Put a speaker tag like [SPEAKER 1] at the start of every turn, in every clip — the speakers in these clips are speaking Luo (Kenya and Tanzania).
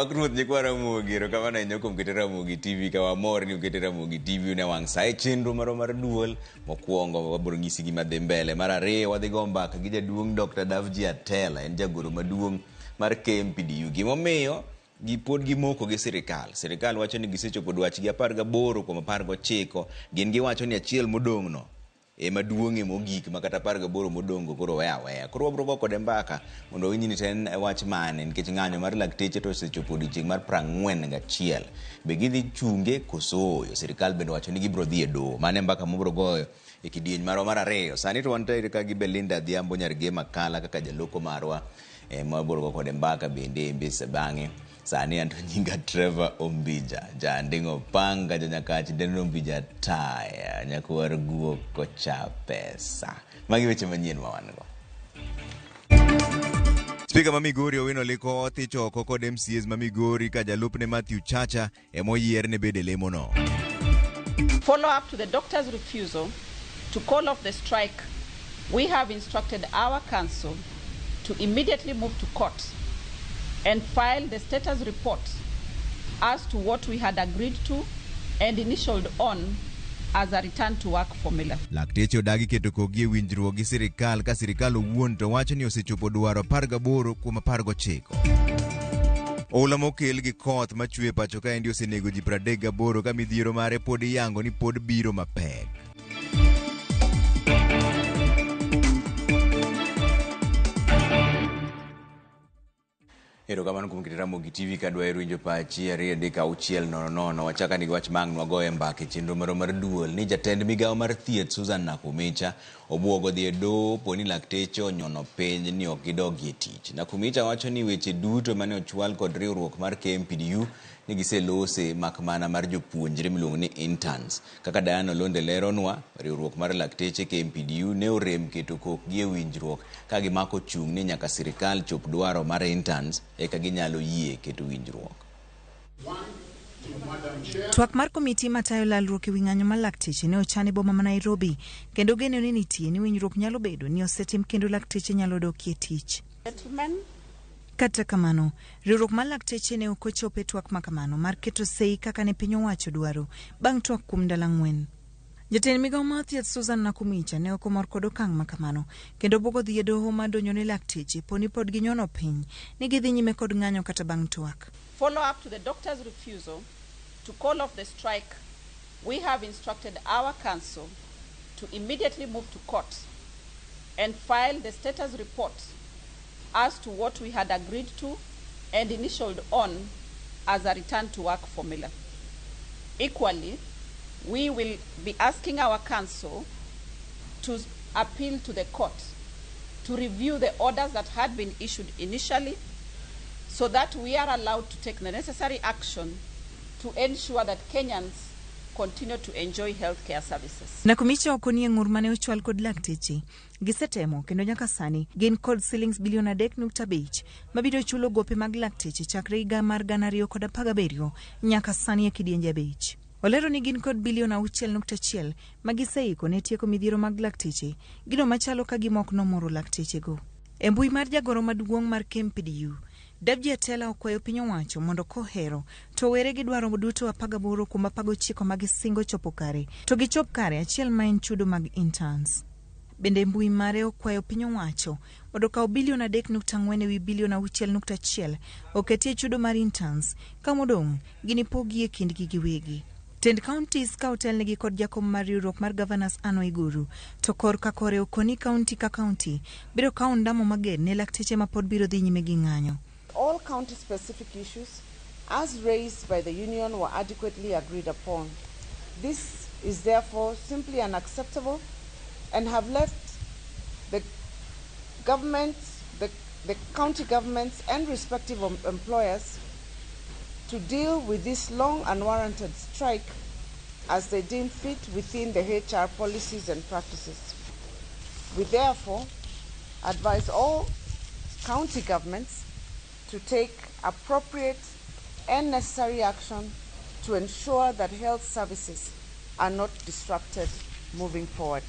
[SPEAKER 1] Pak Ruoth nyikwa Ramogi, erokamano ahinya kuom keto Ramogi TV ka wamor ni ukete Ramogi TV ne wang' sa e chenro marwa mar duol. Mokwongo wabiro nyisi gima dhi mbele. Mar ariyo wadhi go mbaka gi jaduong' Dr. Davji Atela, en jagoro maduong' mar KMPDU. Gimomiyo gi pod gimoko gi sirikal. Sirikal wacho ni gisechopo dwachgi 18 kuom 19. Gin giwacho ni achiel modong' no ema duong'ie mogik ma kata 18 modong' go koro we aweya. Koro wabiro go kode mbaka mondo wawinj ni to en wach mane nikech ng'anyo mar lakteche to osechopo odiochieng' mar 41. Be gidhi chunge koso ooyo? Sirikal bende owacho ni gibiro dhi e doho. Mano e mbaka mwabiro goyo e kidieny marwa mar ariyo. Sani to wantiere ka gi Belinda Adhiambo nyar Gema Kala kaka jaloko marwa ema wabiro go kode mbaka bende e mbese bang'e. Sani anto nyinga Trevor Ombija, janding'o panga, janyakach dendo Ombija taya, nyakwar guok kocha pesa. Magi weche manyien ma wan go. Spika ma Migori Owino Liko othich oko kod MCAs ma Migori ka jalupne Matthew Chacha ema oyier ne bedo e lemono.
[SPEAKER 2] Follow up to the doctor's refusal to call off the strike, we have instructed our council to immediately move to court and file the status report as to what we had agreed to and initialed on as a return to work formula.
[SPEAKER 1] Lakteche odagi keto kokgi e winjruok gi sirikal ka sirikal owuon to wacho ni osechopo dwaro 18 kuom 19. Oula mokel gi koth machwe e pacho kaendi osenego ji 38 ka midhiero mare pod iyango ni pod biro mapek. Erokamano kuom keto Ramogi TV ka dwaher winjo pachi 2 3 6 0 0. Wachak ane gi wach ma ang' nwagoye mbaka e chenro marwa mar duol ni jatend migawo mar thieth Susan Nakhumicha obwogo dhi e doho po ni lakteche onyono piny ni ok gidogie tich. Nakhumicha wacho ni weche duto mane ochwal kod riwruok mar KMPDU ni giselose mak mana mar jopuonjre miluongo ni interns. Kaka Diana Olonde leronwa, riwruok mar lakteche KMPDU ne orem keto kokgi e winjruok ka gimako chung' ni nyaka sirkal chop dwaro mar interns eka ginyalo yie keto winjruok.
[SPEAKER 3] Twak mar komiti matayo lalruok ewi ng'anyo mar lakteche ne ochan e boma ma Nairobi kendo geno ne nitie ni winjruok nyalo bedo ni osetim kendo lakteche nyalo dokie tich. Kata kamano, riwruok mar lakteche ne ok ochopo e twak ma kamano mar keto sei kaka ne piny owacho dwaro bang' twak kuom ndalo ang'wen. Jatend migawo mar thieth Susan Nakhumicha ne ok omor kod okang' ma kamano kendo obwogo dhi e doho mar donjo ne lakteche po ni pod ginyono piny ni gidhi nyime kod ng'anyo kata bang' twak.
[SPEAKER 2] Follow up to the doctor's refusal to call off the strike, we have instructed our council to immediately move to court and file the status report as to what we had agreed to and initialed on as a return to work formula. Equally, we will be asking our council to appeal to the court to review the orders that had been issued initially so that we are allowed to take the necessary action to ensure that Kenyans continue to enjoy healthcare services.
[SPEAKER 3] Nakhumicha ok nie ng'ur mane ochwal kod lakteche. Gisetemo kendo nyaka sani gin kod silings bilion 3.5 mabiro chulo gope mag lakteche chakre higa mar 2017 nyaka sani e kidienje abich. Olero ni gin kod bilion 6.1 ma giseiko ne tieko midhiero mag lakteche, gino machalo ka gima ok nomoro laktechego. E mbui mar jagoro maduong' mar KMPDU, Davji Atela okwayo piny owacho mondo kohero to owere gi dwaro duto 18 kuom 19 ma gisingo chopo kare to gichop kare achiel ma en chudo mag interns. Bende mbui mare okwayo piny owacho mondo okaw bilion 3.4 ewi bilion 6.1 oketie chudo mar interns ka modong' ginipogi e kindgi giwegi. Tend counties ka otelnegi kod jakom mar riwruok mar Governors Anne Waiguru to kor ka kore okoni county ka county biro kawo ondamo mager ne lakteche ma pod biro dhi nyime gi ng'anyo.
[SPEAKER 4] All county specific issues as raised by the union were adequately agreed upon. This is therefore simply unacceptable and have left the government, the county governments and respective employers to deal with this long unwarranted strike as they deem fit within the HR policies and practices. We therefore advise all county governments to take appropriate and necessary action to ensure that health services are not disrupted moving forward.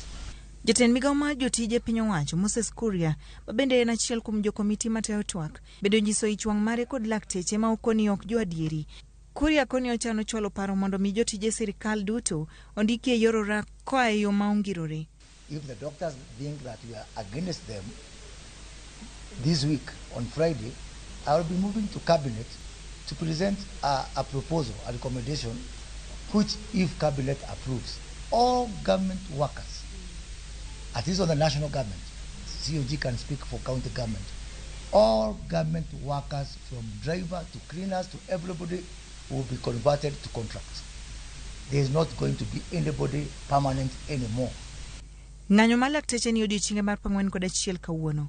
[SPEAKER 3] Jatend migao mar jotije piny owacho Moses Kuria, ma bende en achiel kuom jokomiti matayo twak, bende onyiso ich wang' mare kod lakteche ma okoni ok joadieri. Kuria koni ochano chwalo paro mondo mi jotije sirikal duto ondiki e yor orak koa e yo ma ongirore.
[SPEAKER 5] If the doctors think that we are against them, this week on Friday, I will be moving to cabinet to present a proposal, a recommendation, which if cabinet approves, all government workers, at least on the national government, COG can speak for county government, all government workers from driver to cleaners to everybody will be converted to contracts. There is not going to be anybody permanent anymore.
[SPEAKER 3] Ng'anyo mar lakteche ni odiochienge mar 41 kawuono.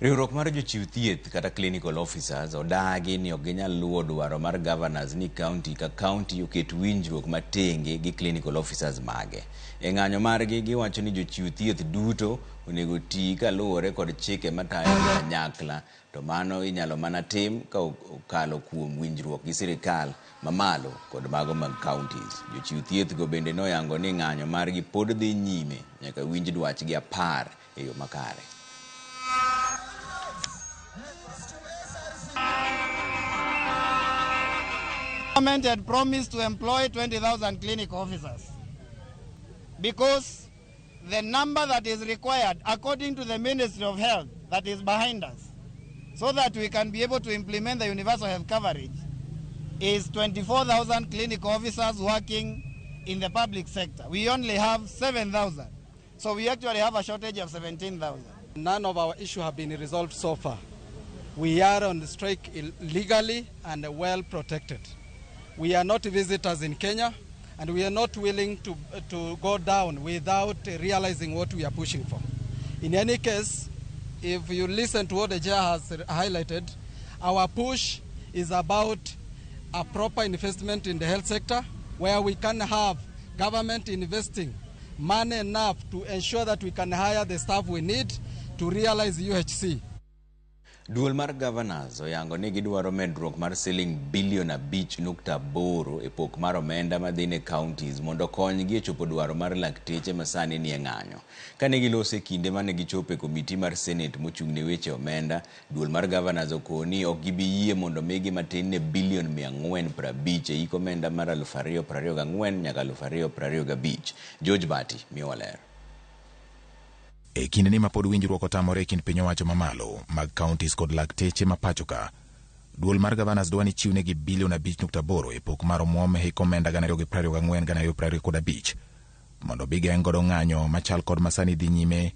[SPEAKER 1] Riwruok mar jochiw thieth kata clinical officers odagi ni ok ginyal luwo dwaro mar governors ni county ka county oket winjruok matenge gi clinical officers mage. E ng'anyo margi giwacho ni jochiw thieth duto onego ti kaluwore kod chike matayo kanyakla, to mano inyalo mana tim ka okalo kuom winjruok gi sirikal mamalo kod mago mag counties. Jochiw thieth go bende noyango ni ng'anyo margi pod dhi nyime nyaka winj dwachgi 10 e yo makare.
[SPEAKER 6] Government had promised to employ 20,000 clinical officers because the number that is required according to the Ministry of Health that is behind us so that we can be able to implement the universal health coverage is 24,000 clinical officers working in the public sector. We only have 7,000. So we actually have a shortage of 17,000.
[SPEAKER 7] None of our issues have been resolved so far. We are on the strike legally and well protected. We are not visitors in Kenya, and we are not willing to go down without realizing what we are pushing for. In any case, if you listen to what the chair has highlighted, our push is about a proper investment in the health sector, where we can have government investing money enough to ensure that we can hire the staff we need to realize UHC.
[SPEAKER 1] Duol mar governors oyango ni gidwaro medruok mar siling bilion 5.8 e pok mar omenda madhi ne counties mondo okonygi e chopo dwaro mar lakteche masani nie ng'anyo. Kane giloso e kinde mane gichopo e komiti mar Senate mochung' ne weche omenda, duol mar governors okoni ok gibi yie mondo migi matin ne bilion 450 e hik omenda mar 2024 nyaka 2025. George Bati miyowa ler.
[SPEAKER 8] E kindeni ma pod winjruok otamore e kind piny owacho mamalo mag counties kod lakteche ma pacho ka, duol mar governors dwa ni chiwnegi bilion 5.8 e pok mar omuom e hik omenda 2024-2025 mondo gigeng' godo ng'anyo machal kod masani dhi nyime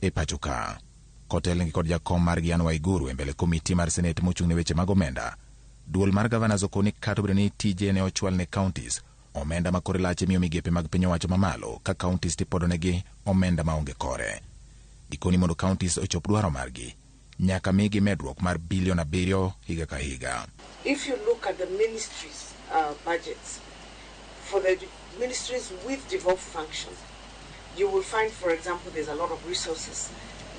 [SPEAKER 8] e pacho ka. Kotelnegi kod jakom margi Anne Waiguru e mbele komiti mar Senate mochung' ne weche mag omenda, duol mar governors okoni kata obedo ni tije ne ochwal ne counties, omenda ma kore lach imiyo migepe mag piny owacho mamalo ka counties tipodonegi omenda maonge kore. Gikoni mondo counties ochop dwaro margi, nyaka migi medruok mar bilion 7 higa ka higa.
[SPEAKER 4] If you look at the ministries' budgets, for the ministries with devolved functions, you will find, for example, there's a lot of resources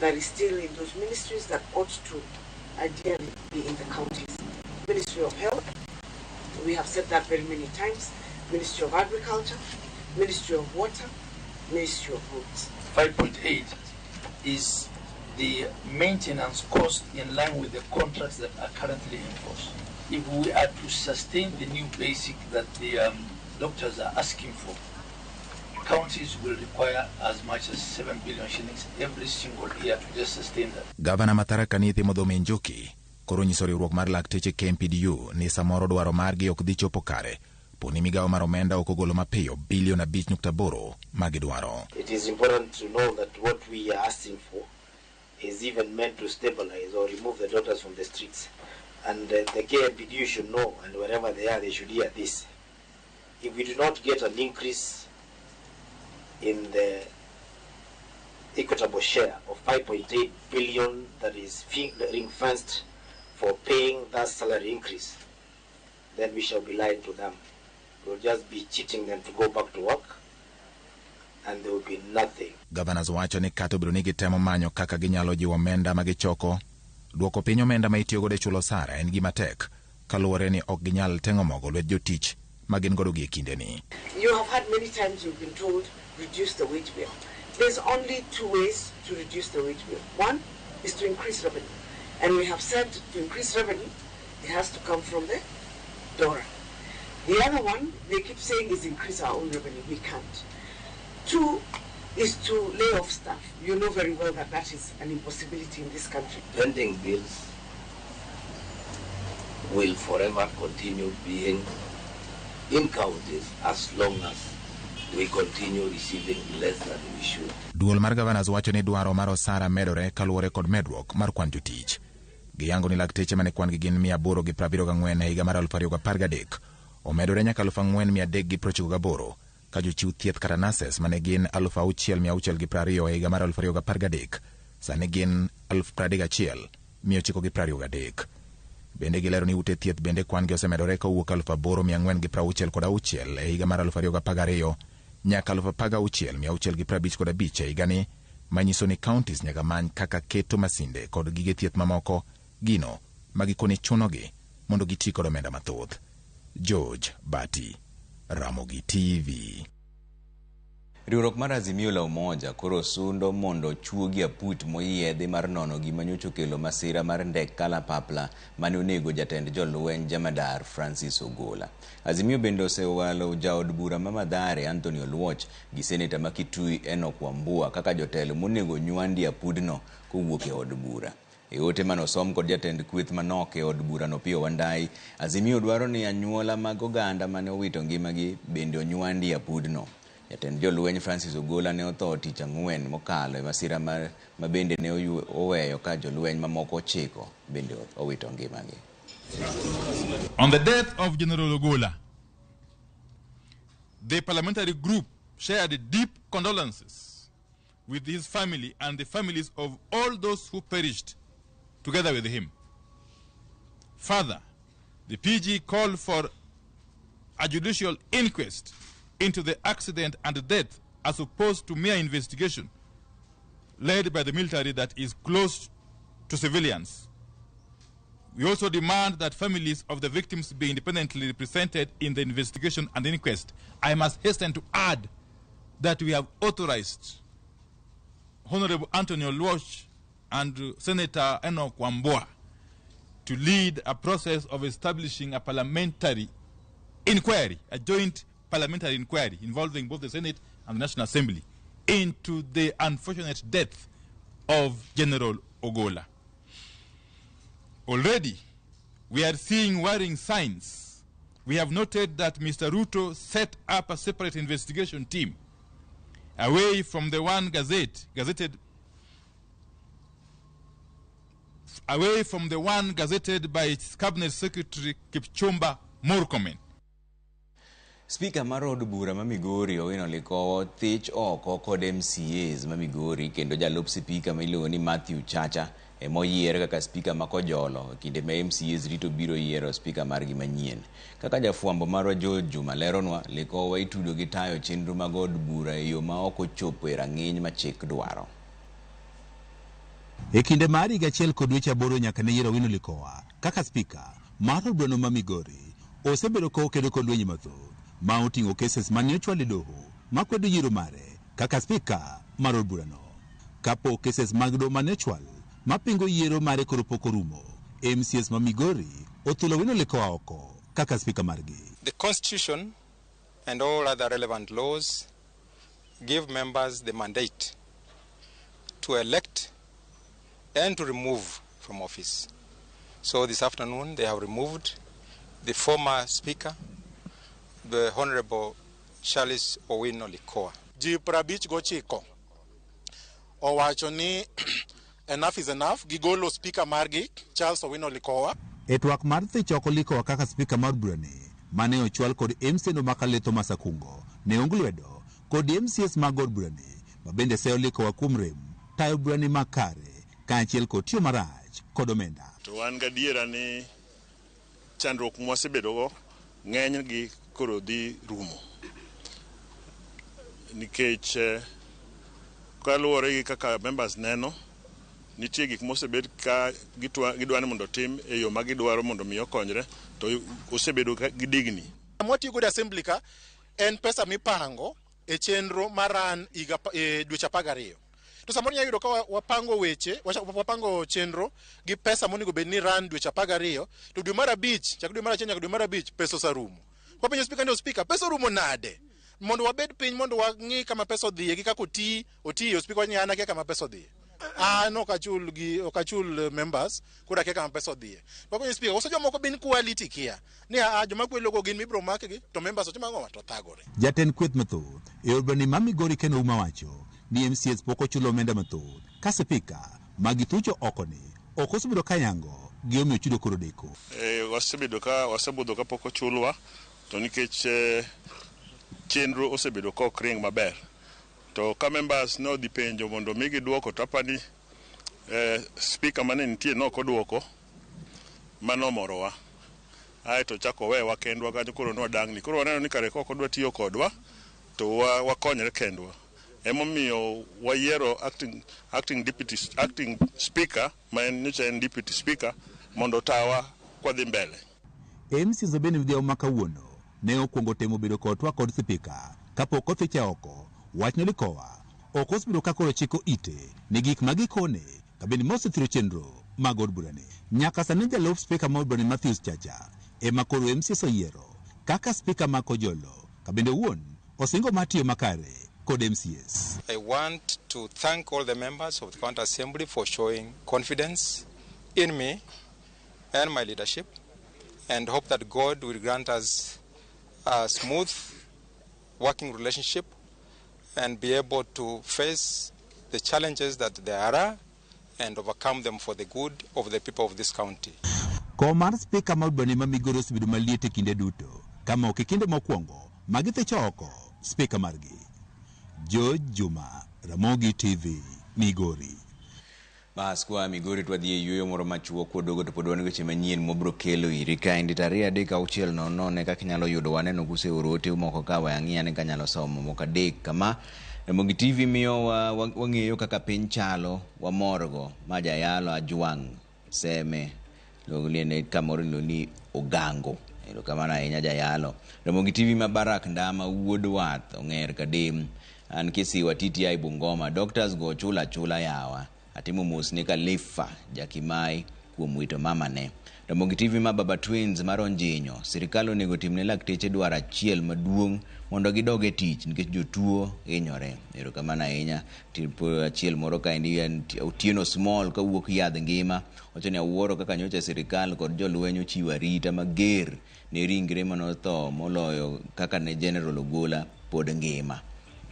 [SPEAKER 4] that is still in those ministries that ought to ideally be in the counties. Ministry of Health, we have said that very many times. Ministry of Agriculture, Ministry of Water, Ministry of Roads.
[SPEAKER 9] 5.8 is the maintenance cost in line with the contracts that are currently in force. If we are to sustain the new basic that the doctors are asking for, counties will require as much as 7 billion shillings every single year to just sustain that.
[SPEAKER 8] Gavana ma Tharaka Nithi Muthomi Njuki koro nyiso riwruok mar lakteche KMPDU ni samoro dwaro margi ok dhi chopo kare poni migawo mar omenda ok ogolo mapiyo bilion 5.8 magidwaro.
[SPEAKER 10] It is important to know that what we are asking for is even meant to stabilize or remove the doctors from the streets. And the KMPDU should know, and wherever they are, they should hear this. If we do not get an increase in the equitable share of 5.8 billion that is ring-fenced for paying that salary increase, then we shall be lying to them. We'll just be cheating them to go back to work, and there will be nothing.
[SPEAKER 8] Governors wacho ni kata obedo ni gitemo manyo kaka ginyalo jiwo omenda ma gichoko, duoko piny omenda ma itiyogodo e chulo osara en gima tek, kaluwore ni ok ginyal teng'o mogo lwet jotich ma gin godo gie kindeni.
[SPEAKER 4] You have had many times you've been told, reduce the wage bill. There's only two ways to reduce the wage bill. One is to increase revenue. And we have said to increase revenue, it has to come from the DORA. The other one, they keep saying, is increase our own revenue. We can't. Two is to lay off staff. You know very well that that is an impossibility in this country.
[SPEAKER 11] Pending bills will forever continue being in counties as long as we continue receiving less than we should.
[SPEAKER 8] Duol mar Governors wacho ni dwaro mar osara medore kaluwore kod medruok mar kwan jotich. Giyango ni lakteche mane kwan gi gin 874 e higa mar 2013 omedore nyaka 4398, ka jochiw thieth kata nurses mane gin 6620 e higa mar 2013 sani gin 31923. Bende gilero ni ute thieth bende kwan gi osemedore kowuok 8466 e higa mar 2012 nyaka 16655 e higani, manyiso ni counties nyaka many kaka keto masinde kod gige thieth mamoko, gino ma gikone chunogi mondo giti kod omenda mathoth. George Bati, Ramogi TV.
[SPEAKER 1] Riwruok mar Azimio la Umoja koro sundo mondo chuogi aput moyiedhi mar nono gima nyocha okelo masira mar ndek kalapapla mane onego jatend jolweny Jamadar Francis Ogola. Azimio bende osewalo jaod bura ma Mathare Anthony Oluoch gi seneta ma Kitui Enoch Wambua kaka jotelo monego nywandi apudno kowuok e od bura. E ote manosom kod jatend kweth manok e od burano Opiyo Wandayi, Azimio dwaro ni anyuola mag oganda mane owito ngimagi bende onywandi apudno. Jatend jolweny Francis Ogola ne otho tich ang'wen mokalo e masira ma bende ne oweyo ka jolweny mamoko 9 bende owito ngimagi.
[SPEAKER 12] On the death of General Ogola, the parliamentary group shared deep condolences with his family and the families of all those who perished together with him. Further, the PG called for a judicial inquest into the accident and death as opposed to mere investigation led by the military that is closed to civilians. We also demand that families of the victims be independently represented in the investigation and inquest. I must hasten to add that we have authorized Honorable Anthony Oluoch and Senator Enoch Wambua to lead a process of establishing a parliamentary inquiry, a joint parliamentary inquiry involving both the Senate and the National Assembly into the unfortunate death of General Ogola. Already, we are seeing worrying signs. We have noted that Mr. Ruto set up a separate investigation team away from the one gazetted away from the one gazetted by its Cabinet Secretary Kipchumba Murkomen.
[SPEAKER 1] Speaker mar od bura ma Migori Owino Likowo thich oko kod MCAs ma Migori kendo jalup spika ma iluongo ni Matthew Chacha emoyier kaka spika ma Kojolo kinde ma MCAs rito biro yiero spika margi manyien. Kaka jafwambo marwa George Juma leronwa, Likowo itudo gi tayo chenro mag od bura e yo ma ok ochopo e rang'iny ma chik dwaro.
[SPEAKER 13] E kinde mar higa 1 kod dweche 8 nyaka ne yiero Owino Likowa kaka spika mar od burano ma Migori, osebedo ka okedo kod lwenje mathoth ma oting'o cases mane ochwal e doho makwedo yiero mare kaka spika mar od burano. Kapok cases mag doho mane ochwal mapingo yiero mare koro pok orumo, MCAs ma Migori othulo Owino Likowa oko kaka spika margi.
[SPEAKER 14] The Constitution and all other relevant laws give members the mandate to elect and to remove from office. So this afternoon they have removed the former Speaker, the Honorable Charles Owino Likowa.
[SPEAKER 15] Ji 59 owacho ni enough is enough, gigolo speaker margi Charles Owino Likowa.
[SPEAKER 13] E twak mar thich oko Likowa kaka spika mar burani mane ochwal kod MCA no Makale Thomas Akungo ne ong lwedo kod MCAs mag od burani ma bende seyo Likowa kuom rem tayo burani makare kaachiel kod tiyo marach kod omenda.
[SPEAKER 16] To wan gadiera ni chandruok mwasebedogo ng'enygi koro dhi rumo nikech kaluwore gi kaka members neno, nitie gik mosebed ka gidwa ni mondo otim e yo ma gidwaro mondo mi okonyre, to osebedo gi digni.
[SPEAKER 15] Mwatiyo godo assembly ka en pesa mipango e chenro maran higa dweche 12. To samoro inyalo yudo ka wapango weche, wapango chenro gi pesa monego bed ni ran dweche 12, to dwe mar 5, chak dwe mar 1 nyaka dwe mar 5 pesa oserumo. Wapenjo speaker ni speaker, pesa orumo nade? Mondo wabed piny mondo wang'i kama pesa odhiye gi kaka otiyo, speaker wacho ni an akia kama pesa odhiye. An ok achul members, koro akia kama pesa odhiye. Wapenjo speaker, koso jomoko bin quality kia? Ni a joma kwelogo gin mibiro makgi, to members otimo ang'o? To thagore.
[SPEAKER 13] Jatend kweth mathoth e od bura ni ma Migori Ken Ouma wacho ni MCAs pok ochulo omenda mathoth ka spika ma githucho oko ni ok osebedo ka yango gi omiyo chudo koro deko.
[SPEAKER 16] Wasebedo ka wasebudho kapok ochulwa, to nikech chenro osebedo ka ok ring maber. To ka members ne odhi penjo mondo migi duoko, to apani speaker mane nitie ne ok oduoko, mano omorowa. Ae to chako owewa kendwa kanyo, koro nwadang'ni. Koro waneno ni kare ka ok odwa tiyo kodwa, to wakonyre kendwa. Emomiyo wayiero acting speaker, ma en nyocha en deputy speaker, mondo otawa kwadhi mbele.
[SPEAKER 13] MCAs bende midhiambo ma kawuono ne okwongo temo bedo kod twak kod spika kapok othiche oko. Wach ne Likowa ok osebedo ka koro chiko ite ne gik ma gikone kabende mosethiro chenro mag od burani. Nyaka sani jalup spika ma od burani Matthews Chacha ema koro MCAs oyiero kaka spika ma Kojolo kabende owuon osingo mar tiyo makare kod MCAs.
[SPEAKER 14] I want to thank all the members of the County Assembly for showing confidence in me and my leadership, and hope that God will grant us a smooth working relationship and be able to face the challenges that there are and overcome them for the good of the people of this county.
[SPEAKER 13] Kom mar spika ma od burani ma Migori osebedo maliet e kinde duto, kama ok e kinde mokwongo ma githicho oko spika margi. George Juma, Ramogi TV, Migori.
[SPEAKER 1] Bas kwa Migori to wadhi e yueyo moro machuok kwaduogo to pod wan gi weche manyien mwabiro kelo iri kaendi tarik 3 6 00 e kaka inyalo yudo waneno kuseoro ote moko ka we ang'i ane kanyalo somo moko 3 kama. Ramogi TV miyo wang'eyo kaka piny chalo, wamorgo. Ma jayalo Ajwang' Seme luongo kamoro iluongo ni Ogango. Erokamano ahinya jayalo. Ramogi TV ma Barak Ndama wuod Wath Ong'er Kadem. An Kisiwa TTI Bungoma. Doctors go chula achula yawa. Atimo mos ne Khalifa Jakimai kuom wito mamane. Ramogi TV ma Baba Twins mar Onjinyo. Sirikal onego timne lakteche dwaro achiel maduong' mondo gidog e tich nikech jotuo hinyore. Erokamano ahinya. Tipo achiel moro kaendi en Otieno Small kawuok Yadh Ngima. Wacho ni awuoro kaka nyocha sirikal kod jolweny ochiwo arita mager ne ringre manotho moloyo kaka ne General Ogola pod ngima.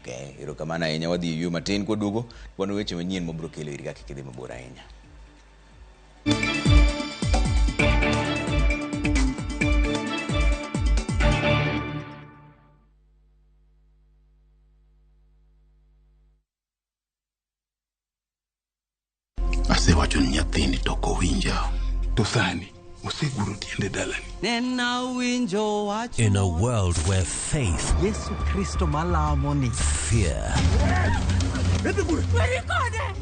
[SPEAKER 1] Okay, erokamano ahinya. Wadhi e yueyo matin kwaduogo wan weche manyien mabiro kelo iri kaka kidhi mabor ahinya.
[SPEAKER 17] Asewacho ni nyathini to ok owinja. To sani oseguro tiende dalani.
[SPEAKER 18] In a world where faith,
[SPEAKER 19] Yesu Kristo malamo ni
[SPEAKER 18] fear,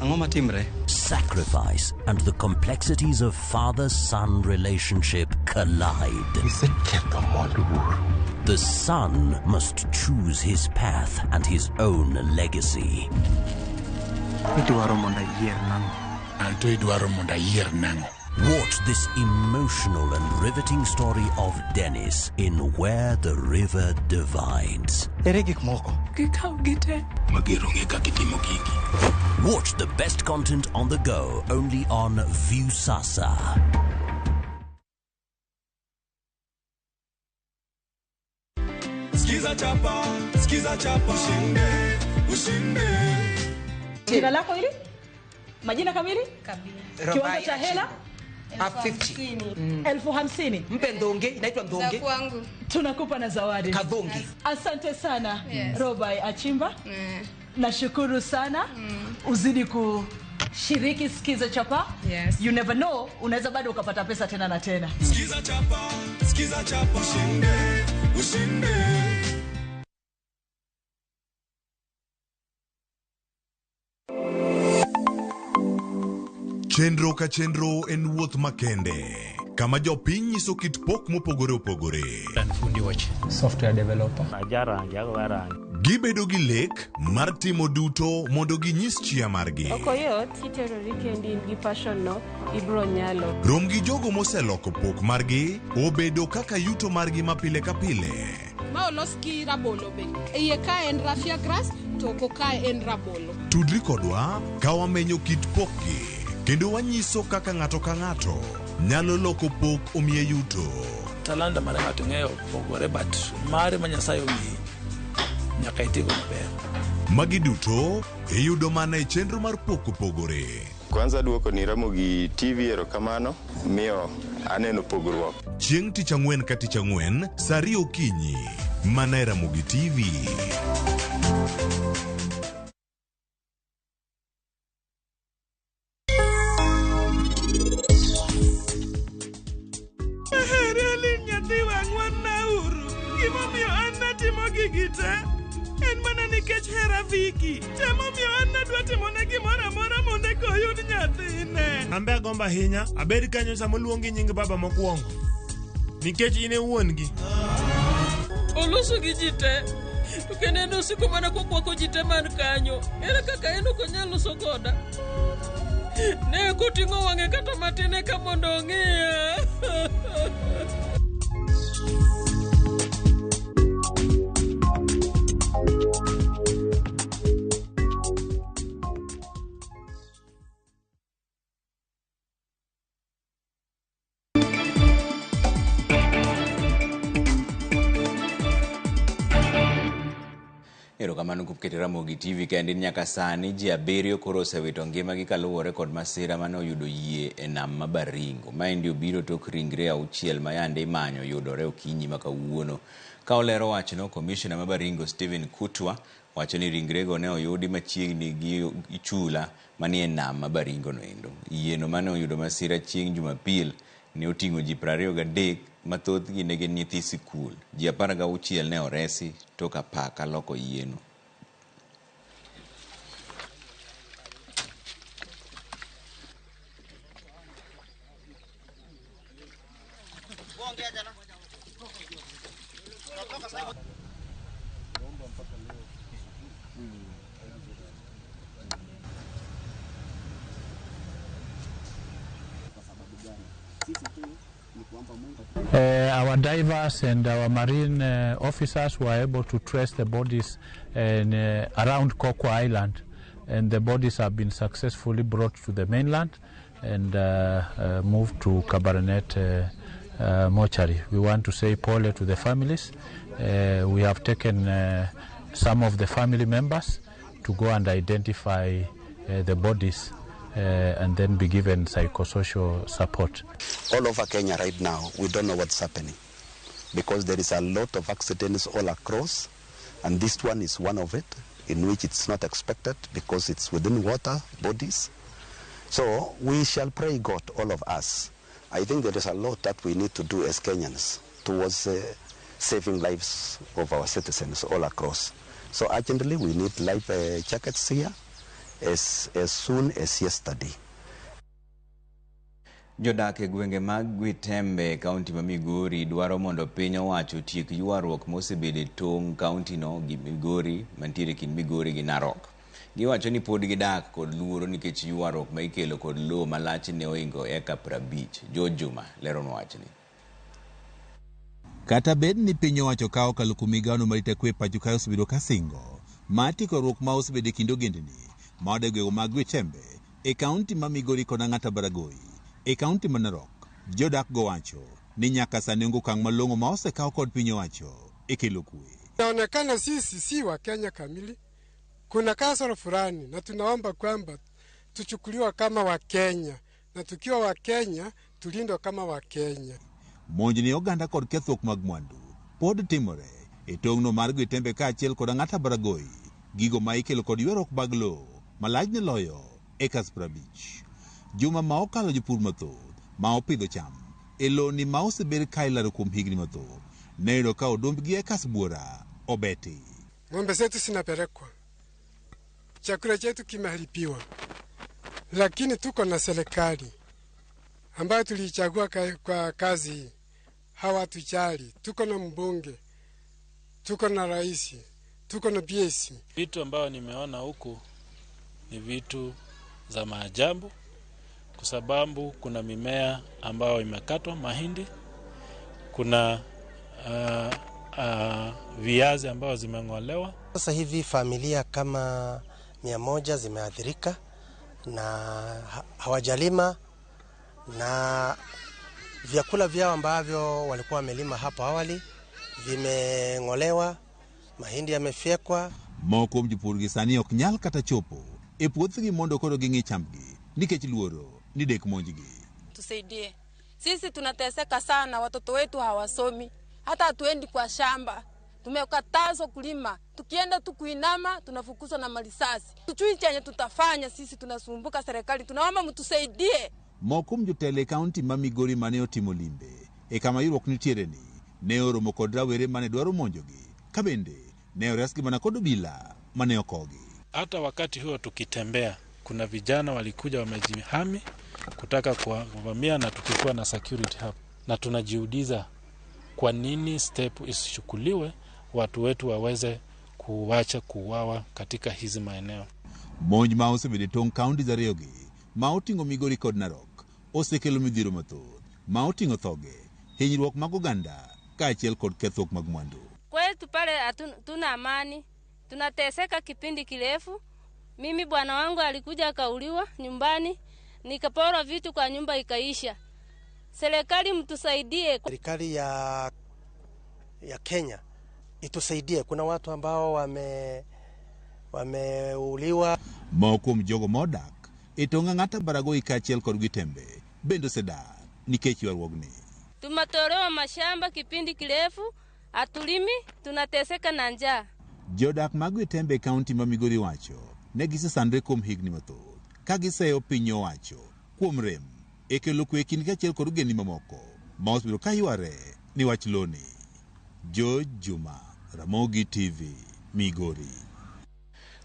[SPEAKER 19] Ang'o matimre?
[SPEAKER 18] sacrifice, and the complexities of father-son relationship collide.
[SPEAKER 17] Iseketho mwandu wuoro.
[SPEAKER 18] The son must choose his path and his own legacy.
[SPEAKER 19] Idwaro mondo ayier nang'o?
[SPEAKER 17] Anto idwaro mondo ayier nang'o?
[SPEAKER 18] Watch this emotional and riveting story of Dennis in Where the River Divides.
[SPEAKER 19] Ere gik moko?
[SPEAKER 20] Gikaw gite.
[SPEAKER 17] Mager onge kaka itimo gigi.
[SPEAKER 18] Watch the best content on the go only on Viusasa.
[SPEAKER 21] Skiza chapa, skiza chapa, ushinde, ushinde.
[SPEAKER 2] Jina lako hili? Majina kamili?
[SPEAKER 21] Kabisa.
[SPEAKER 2] Kiwango cha hela?
[SPEAKER 22] 50,000.
[SPEAKER 2] 50,000.
[SPEAKER 22] Mpe ndonge, inaitwa ndonge.
[SPEAKER 2] kwangu. Tunakupa na zawadi.
[SPEAKER 22] Kadhonge.
[SPEAKER 2] Asante sana.
[SPEAKER 22] Yes.
[SPEAKER 2] Robai Achimba. Nashukuru sana. Uzidi kushiriki Skiza Chapa.
[SPEAKER 20] Yes.
[SPEAKER 2] You never know, unaweza bado ukapata pesa tena na tena.
[SPEAKER 21] Skiza chapa, skiza chapa, ushinde, ushinde.
[SPEAKER 23] Chenro ka chenro en wuoth makende kama jopiny nyiso kit pok mopogore opogore.
[SPEAKER 24] Fundi weche. Software developer.
[SPEAKER 23] Gibedo gi lek mar timo duto mondo ginyis chia margi.
[SPEAKER 3] Ok oyot, kiterori kendi in gi passion no, ibro nyalo.
[SPEAKER 23] Rom gi jogo moseloko pok margi obedo kaka yuto margi ma pile ka pile.
[SPEAKER 5] Ma olos gi rabolo be. Iye ka en raffia grass, to oko ka en rabolo.
[SPEAKER 23] Tudri kodwa ka wamenyo kit pokgi kendo wanyiso kaka ng'ato ka ng'ato nyalo loko pok omiye yuto.
[SPEAKER 9] Talanta mar ng'ato ng'eyo pogore, but mare ma Nyasaye omiyi nyaka itigo maber.
[SPEAKER 23] Magi duto iyudo mana e chenro mar pok opogore.
[SPEAKER 20] Kwanza duoko ni Ramogi TV erokamano, miyo aneno pogruok.
[SPEAKER 23] Chieng' tich ang'wen ka tich ang'wen, saa 2 okinyi, mana e Ramogi TV.
[SPEAKER 24] En mana nikech hera Viki. Temomiyo an nadwa timone gimoro amora mondo eka oyud nyathine.
[SPEAKER 25] An be agombo ahinya abed kanyo sama oluongi nying baba mokwongo. Nikech in e wuon-gi.
[SPEAKER 24] Oloso gi ji te. To kendo en osiko mana kokwako ji te man kanyo. Ere kaka en ok onyal loso koda? Ne ok oting'o wang'e kata matin eka mondo ong'iya.
[SPEAKER 1] Erokamano kuom keto Ramogi TV kende nyaka sani ji 7 koro osewito ngimagi kaluwore kod masira mane oyudo yie e nam ma Baringo. Maendi obiro tok ringre 6 ma yande imanyo yudore okinyi ma kawuono. Ka olero wachno, komishona ma Baringo Stephen Kutwa wacho ni ringrego ne oyudi machiegni gi chula manie nam ma Baringo noendo. Yieno mane oyudo masira chieng' Jumapil ne oting'o ji 23 ma thothgi ne gin nyithi sikul. Ji 16 ne oresi tok apaka loko yieno.
[SPEAKER 26] Our divers and our marine officers were able to trace the bodies in, around Kokwa Island, and the bodies have been successfully brought to the mainland and moved to Kabarnet mortuary. We want to say pole to the families. We have taken some of the family members to go and identify the bodies and then be given psychosocial support.
[SPEAKER 27] All over Kenya right now, we don't know what's happening because there is a lot of accidents all across, and this one is one of it, in which it's not expected because it's within water bodies. So we shall pray God, all of us. I think there is a lot that we need to do as Kenyans towards saving lives of our citizens all across. So urgently we need life jackets here as soon as yesterday.
[SPEAKER 1] Jodak e gwenge mag Gwitembe e kaunti ma Migori dwaro mondo piny owacho otiek ywaruok mosebedo e tong' kauntino gi Migori mantiere kind Migori gi Narok. Giwacho ni pod gidak kod luoro nikech ywaruok ma ikelo kod lowo malach ne ohingo eka 50. George Juma leronwa wachni.
[SPEAKER 13] Kata bed ni piny owacho ka okalo kuom migawono marita kwe pacho kae osebedo ka singo mar tieko ywaruok ma osebedo e kind ogendni ma odak e gwenge mag Gwitembe e kaunti ma Migori kod Ang'ata Baragoi e kaunti ma Narok, jodak go wacho ni nyaka sani onge okang' malong'o ma osekaw kod piny owacho e kelo kwe.
[SPEAKER 28] Inaonekana sisi si wa Kenya kamili, kuna kasoro fulani, na tunaomba kwamba tuchukuliwa kama wa Kenya, na tukiwa wa Kenya tulindwa kama wa Kenya.
[SPEAKER 13] Monj ni oganda kod kethruok mag mwandu pod timore e tong'no mar Gwitembe kaachiel kod Ang'ata Baragoi, gigo ma ikelo kod ywaruok mag lowo malach ne loyo eka 50. Juma ma okalo jopur mathoth ma opidho cham e loni ma osebed ka ilaro kuom higni mathoth ne yudo ka odombgi eka buora obeti.
[SPEAKER 28] Ng'ombe zetu zinapelekwa, chakula chetu kimeharibiwa, lakini tuko na serikali ambayo tulichagua kwa kazi hii, hawatujali. Tuko na mbunge, tuko na rais, tuko na PAC.
[SPEAKER 4] Vitu ambayo nimeona huku ni vitu za maajabu, kwa sababu kuna mimea ambayo imekatwa, mahindi, kuna viazi ambayo zimeng'olewa.
[SPEAKER 6] Sasa hivi familia kama 100 zimeathirika na hawajalima, na vyakula vyao ambavyo walikuwa wamelima hapo awali vimeng'olewa, mahindi yamefyekwa.
[SPEAKER 13] Moko kuom jopur gi sani ok nyal kata chopo e puothgi mondo koro ging'i chambgi nikech luoro ni dek monjgi.
[SPEAKER 7] Tusaidie. Sisi tunateseka sana, watoto wetu hawasomi, hata hatuendi kwa shamba. Tumekatazwa kulima, tukienda tu kuinama tunafukuzwa na marisasi. Tujui chenye tutafanya, sisi tunasumbuka serikali, tunaomba mtusaidie.
[SPEAKER 13] Moko kuom jotelo e kaunti ma Migori mane otimo limbe e kama ywaruok nitiere ni ne oromo kod rawere mane dwaro monjogi, ka bende ne oresgi mana kod obila mane okogi.
[SPEAKER 4] Hata wakati huo tukitembea, kuna vijana walikuja wamejihami kutaka kuvamia, na tukikuwa na security hapa, na tunajiuliza kwa nini step isichukuliwe watu wetu waweze kuacha kuuawa katika hizi maeneo.
[SPEAKER 13] Monj ma osebedo e tong' kaunti ariyogi ma oting'o Migori kod Narok osekelo midhiero mathoth ma oting'o thoge, hinyruok mag oganda kaachiel kod kethruok mag mwandu.
[SPEAKER 8] Kwetu pale hatuna amani, tunateseka kipindi kirefu. Mimi bwana wangu alikuja akauliwa nyumbani, nikaporwa vitu kwa nyumba ikaisha. Serikali mtusaidie.
[SPEAKER 6] Serikali ya Kenya itusaidie. Kuna watu ambao wameuliwa.
[SPEAKER 13] Moko kuom jogo modak e tong' Ang'ata Baragoi kaachiel kod Gitembe bende osedar nikech ywaruogni.
[SPEAKER 8] Tumetolewa mashamba kipindi kirefu, hatulimi, tunateseka na njaa.
[SPEAKER 13] Jodak mag Gitembe e kaunti ma Migori wacho ne gisesandre kuom higni mathoth ka giseyo piny owacho kuom rem e kelo kwe e kindgi kaachiel kod ogendni mamoko ma osebedo ka yware ni wach loni. George Juma, Ramogi TV, Migori.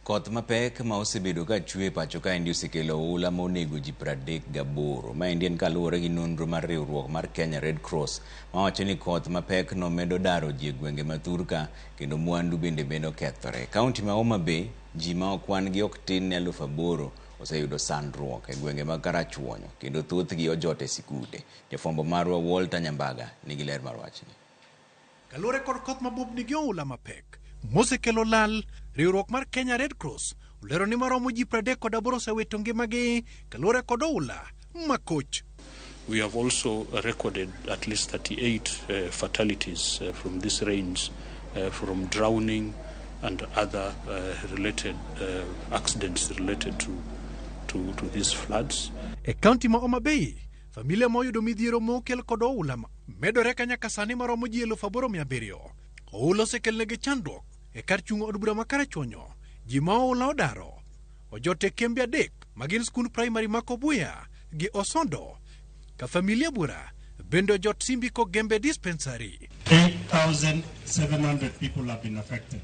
[SPEAKER 1] Koth mapek ma osebedo ka chwe e pacho kaendi osekelo oula ma onego ji 38. Maendi en kaluwore gi nonro mar riwruok mar Kenya Red Cross mawacho ni koth mapek no medo daro ji e gwenge ma thurka kendo mwandu bende medo kethore. Kaunti ma Homa Bay, ji ma okwan gi ok tin ne 8,000 oseyudo sandruok e gwenge mag Karachuonyo kendo thothgi ojot e sikunde. Jafwambo marwa Walter Nyambaga nigi ler mar wachni.
[SPEAKER 10] Kaluwore kod koth mabubni gi oula mapek mosekelo lal, riwruok mar Kenya Red Cross olero ni maromo ji 38 osewito ngimagi kaluwore kod oula makoch.
[SPEAKER 11] We have also recorded at least 38 fatalities from these rains, from drowning and other related accidents related to these floods.
[SPEAKER 10] E kaunti ma Homa Bay, familia ma oyudo midhiero mokel kod oula medore ka nyaka sani maromo ji 8,700. Oula osekelnegi chandruok e kar chung' od bura ma Karachuonyo. Ji ma oula odaro ojot e kembe 3 magin skund primary ma Kobuya gi Osondo, ka familia bura bende ojot Simbi Kogembe dispensary.
[SPEAKER 12] 8,700 people have been affected.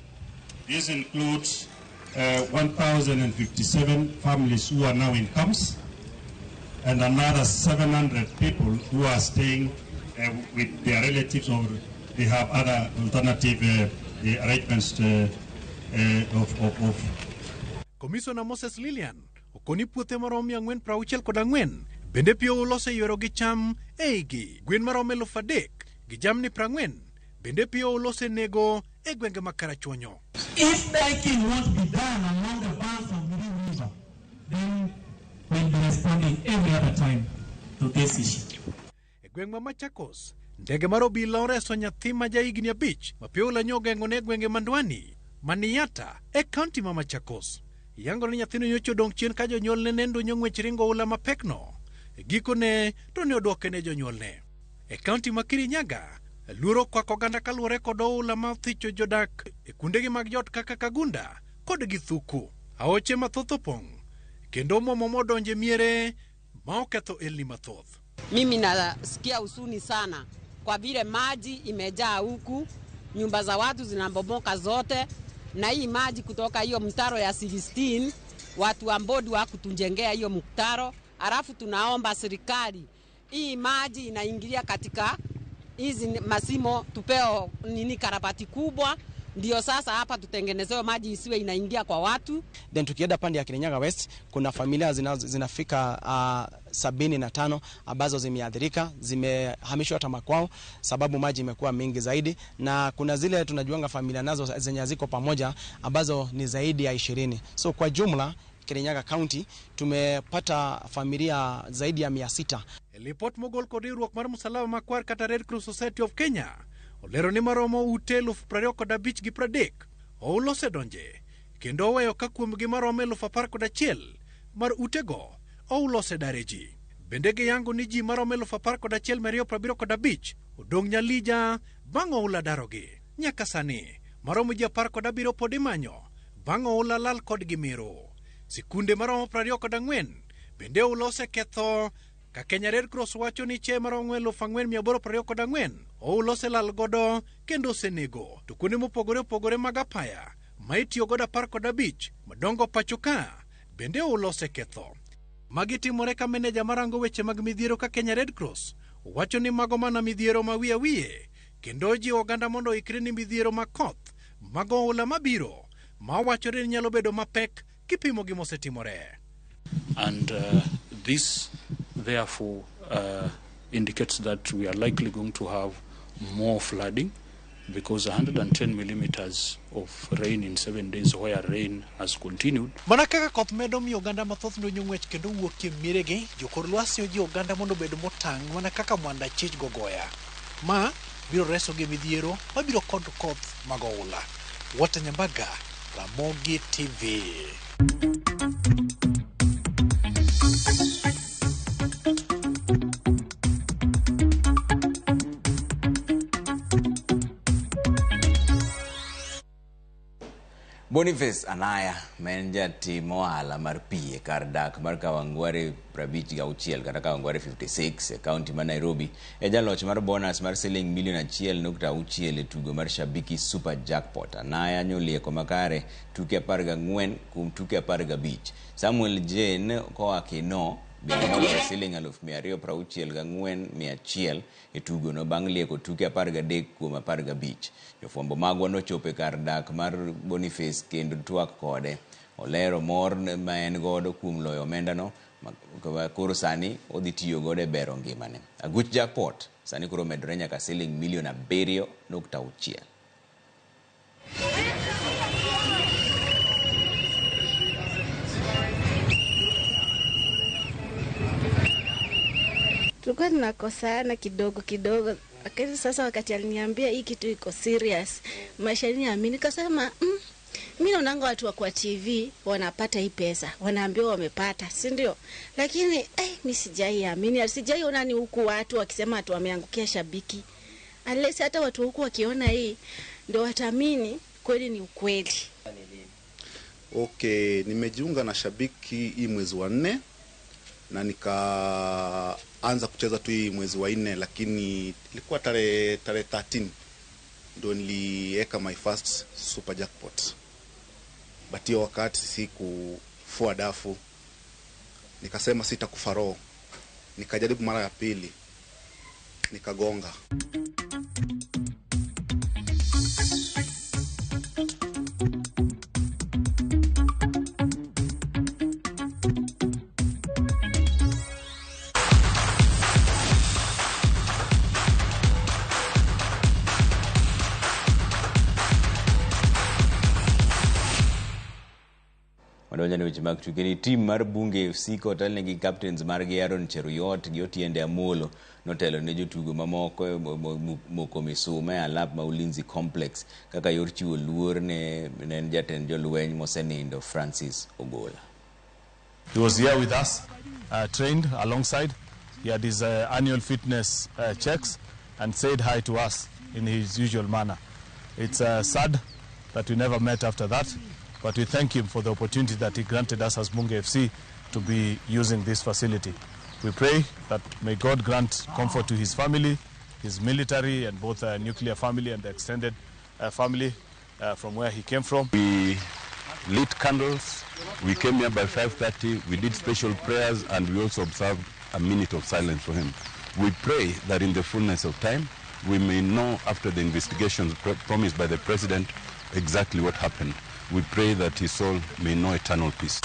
[SPEAKER 12] This includes 1,057 families who are now in camps and another 700 people who are staying with their relatives or they have other alternative arrangements of.
[SPEAKER 10] Commissioner Moses Lilian okoni puothe maromo 464 bende pi oula oseywero gi cham eigi, gwen maromo 3,000 gi jamni 40 bende pi oula osenego e gwenge ma Karachuonyo.
[SPEAKER 15] If banking won't be done along the banks of the river, then we'll be responding every other time to this issue.
[SPEAKER 10] E gweng' ma Machakos, ndege mar obila oreso nyathi ma jahigni 5 ma pi oula nyo ogeng'one e gwenge ma Ndwani, Maniata e kaunti ma Machakos. Yango ni nyathino nyocha odong' chien ka jonyuolne ne ndunyo ng'wech ringo oula mapekno. E gikone to ne odwoke ne jonyuolne. E kaunti ma Kirinyaga, luoro okwako oganda kaluwore kod oula ma othicho jodak e kuondegi mag jot kaka Kagunda kod Githuku. Aoche mathoth opong' kendo omuomo modonje miere ma oketho elni mathoth.
[SPEAKER 29] Mimi nasikia huzuni sana kwa vile maji imejaa huku, nyumba za watu zinabomoka zote, na hii maji kutoka hiyo mtaro ya 16 watu wa mbodi wa kutujengea hiyo mtaro. Alafu tunaomba serikali hii maji inaingilia katika hizi masimo, tupeo nini karabati kubwa Ndio sasa hapa tutengenezewe maji isiwe inaingia kwa watu.
[SPEAKER 2] Then tukienda pande ya Kirinyaga West kuna familia zinafika 75 ambazo zimeathirika, zimehamishwa hata makwao sababu maji imekuwa mingi zaidi, na kuna zile tunajuanga familia nazo zenye ziko pamoja ambazo ni zaidi ya 20. So kwa jumla Kirinyaga County tumepata familia zaidi ya 600.
[SPEAKER 10] Lipot mogol kod riwruok mar Msalaba Makwar kata Red Cross Society of Kenya olero ni maromo ute 25,030 oula osedonje kendo oweyo ka kuomgi maromo 11,000 mar utego oula osedare ji. Bende giyango ni ji maromo 11,275 odong' Nyalija bang' oula darogi. Nyaka sani maromo ji 17 pod imanyo bang' oula lal kodgi Meru. Sikunde maromo 24 bende oula oseketho ka Kenya Red Cross wacho ni chiaye maromo 4,824 oula oselal godo kendo osenego. To kuonde mopogore opogore mag apaya ma itiyo godo 15 madongo pacho ka bende oula oseketho. Magi timore ka meneja marango weche mag midhiero ka Kenya Red Cross wacho ni mago mana midhiero ma wiye wiye kendo ojiwo oganda mondo oikre ni midhiero ma koth mag oula mabiro ma wachore ni nyalo bedo mapek kipimo gi mosetimore.
[SPEAKER 11] And this therefore indicates that we are likely going to have more flooding, because 110 millimeters of rain in 7 days where rain has continued.
[SPEAKER 10] Mana kaka koth medo miyo oganda mathoth donjo ng'wech kendo wuok e mieregi, jokor lwasi ojiwo oganda mondo obed motang' mana kaka mwanda chich gogoya. Ma biro resogi midhiero mabiro kod koth mag oula. Walter Nyambaga, Ramogi TV.
[SPEAKER 1] Boniface Anaya ma en jatim ohala mar pi e kar dak mar Kawangware 56 kata Kawangware 56 e kaunti ma Nairobi e jaloch mar bonus mar siling milion 1.6 e tugo mar Shabiki Super Jackpot. Anaya nyolieko makare tuke 14 kuom tuke 15. Samuel Jane koa Kino bende noloyo siling 264,100 e tugono bang' lieko tuke 13 kuom 15. Jofwambo magwa nochopo e kar dak mar Boniface kendo twak kode. Olero mor ma en godo kuom loyo omendano koro sani odhi tiyo godo e bero ngimane. Aguch jackpot sani koro omedore nyaka siling milion 7.6.
[SPEAKER 3] Tulikuwa tunakosana kidogo kidogo, lakini sasa wakati aliniambia hii kitu iko serious, maisha niamini, nikasema mimi naonanga watu wa kwa TV wanapata hii pesa, wanaambiwa wamepata, si ndio? Lakini mimi sijaiamini, sijaiona ni huku watu wakisema watu wameangukia Shabiki. Unless hata watu huku wakiona hii ndio wataamini kweli ni ukweli.
[SPEAKER 14] Okay, nimejiunga na Shabiki hii mwezi wa 4 na nikaanza kucheza tu hii mwezi wa 4, lakini ilikuwa tarehe 13 ndio niliweka my first super jackpot. But hiyo wakati sikufua dafu, nikasema sitakufa roho. Nikajaribu mara ya pili, nikagonga.
[SPEAKER 1] Wadonjane weche mag tuke ni tim mar Bunge FC kotelne gi captains margi Aaron Cheruiyot gi Otiende Amolo notelo ne jotugo mamoko moko misuma e alap ma Ulinzi Complex kaka yor chiwo luor ne jatend jolweny mosenindo Francis Ogola.
[SPEAKER 16] He was here with us, trained alongside. He had his annual fitness checks and said hi to us in his usual manner. It's sad that we never met after that, but we thank him for the opportunity that he granted us as Bunge FC to be using this facility. We pray that may God grant comfort to his family, his military and both nuclear family and the extended family from where he came from.
[SPEAKER 17] We lit candles, we came here by 5:30, we did special prayers, and we also observed a minute of silence for him. We pray that in the fullness of time, we may know after the investigations promised by the president exactly what happened. We pray that his soul may know eternal peace.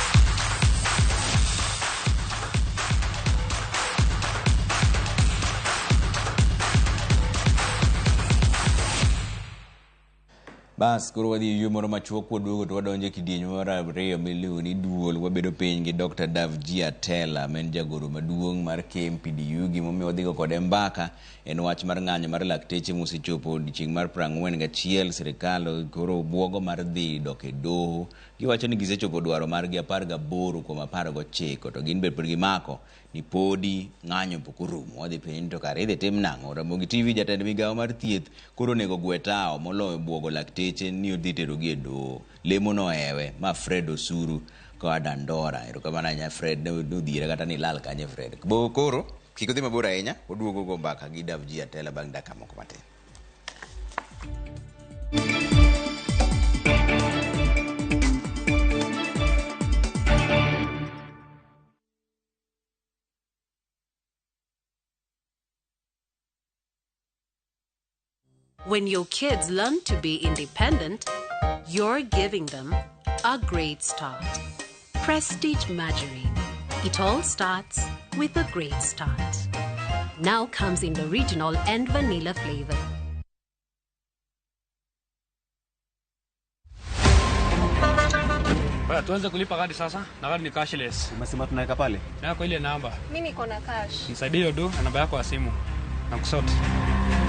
[SPEAKER 1] Bas koro wadhi e yo moro machuok kwaduogo to wadonjo e kidieny mar ariyo miluongo ni duol. Wabedo piny gi Dr. Davji Atela ma en jagoro maduong' mar KMPDU. Gimomiyo wadhigo kode mbaka en wach mar ng'anyo mar lakteche mosechopo odiochieng' mar 41. Sirikal koro buogo mar dhi dok e doho. Giwacho ni gisechopo dwaro margi 18 kuom 19 to gin be pod gimako ni podi ng'anyo pok orumo. Wadhi piny to kare idhi tim nang'o? Ramogi TV jatend migawo mar thieth koro onego gwe tawo moloyo buogo lakteche ni odhi terogi e doho. Lemo nohewe ma Fred Osuru koa Dandora. Erokamano ahinya Fred, ne odhiera kata ni ilal kanye Fred. Bo koro kik udhi mabor ahinya, waduogo go mbaka gi Davji Atela bang' dakika moko matin.
[SPEAKER 5] When your kids learn to be independent, you're giving them a great start. Prestige Margarine. It all starts with a great start. Now comes in the original and vanilla flavor.
[SPEAKER 9] Baya, tuanze kulipa kadi sasa na kadi ni cashless.
[SPEAKER 18] Umesema tunaweka pale?
[SPEAKER 9] Na kwa ile namba.
[SPEAKER 7] Mimi niko na cash.
[SPEAKER 9] Nisaidie hiyo do na namba yako ya simu. Na kusort.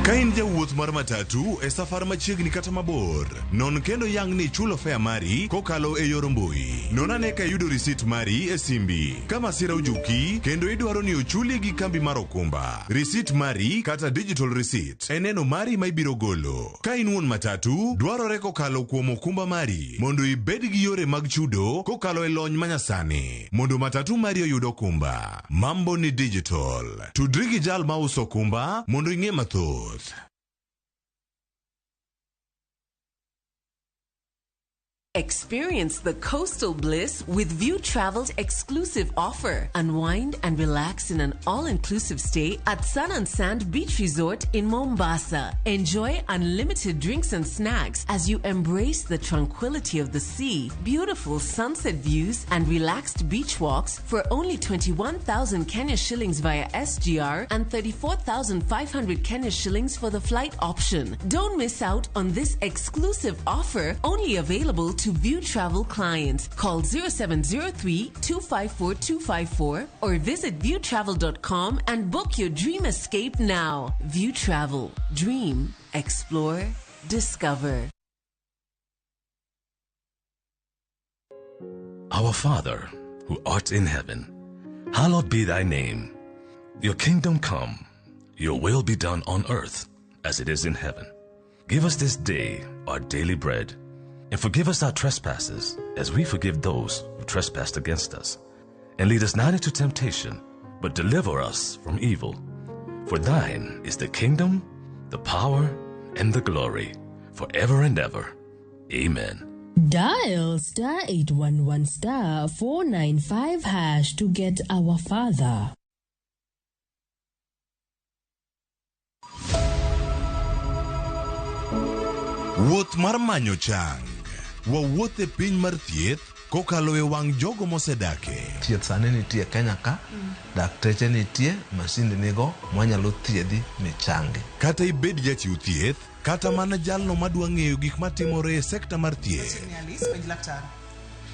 [SPEAKER 19] Ka in jawuoth mar matatu e safar machiegni kata mabor, non kendo yang ni ichulo fare mari kokalo e yor mbui. Non ane ka iyudo risit mari e simbi. Ka masira ojuki kendo idwaro ni ochuli gi kambi mar okumba, risit mari kata digital receipt en neno mari ma ibiro golo. Ka in wuon matatu, dwarore kokalo kuom okumba mari mondo ibed gi yore mag chudo kokalo e lony manyasani mondo matatu mari oyud okumba. Mambo ni digital. Tudri gi jal mauso okumba mondo ing'e mathoth.
[SPEAKER 20] Experience the coastal bliss with View Travel's exclusive offer. Unwind and relax in an all-inclusive stay at Sun and Sand Beach Resort in Mombasa. Enjoy unlimited drinks and snacks as you embrace the tranquility of the sea, beautiful sunset views, and relaxed beach walks for only 21,000 Kenya shillings via SGR and 34,500 Kenya shillings for the flight option. Don't miss out on this exclusive offer, only available to View Travel clients. Call 0703 254 254 or visit viewtravel.com and book your dream escape now. View Travel. Dream, explore, discover.
[SPEAKER 21] Our Father, who art in heaven, hallowed be thy name. Your kingdom come, your will be done on earth as it is in heaven. Give us this day our daily bread, and forgive us our trespasses as we forgive those who trespass against us. And lead us not into temptation, but deliver us from evil. For thine is the kingdom, the power, and the glory, forever and ever. Amen.
[SPEAKER 24] Dial star 811 star 495 hash to get our father.
[SPEAKER 19] Wuoth mar manyo chang. Wawuoth e piny mar thieth kokalo e wang' jogo mosedake.
[SPEAKER 22] Thieth sani nitie Kenya ka, dakteche nitie, masinde nigo mwanyalo thiedhi michangi.
[SPEAKER 19] Kata ibed jachiw thieth, kata mana jalno madwa ng'eyo gik matimore e sekta mar thieth.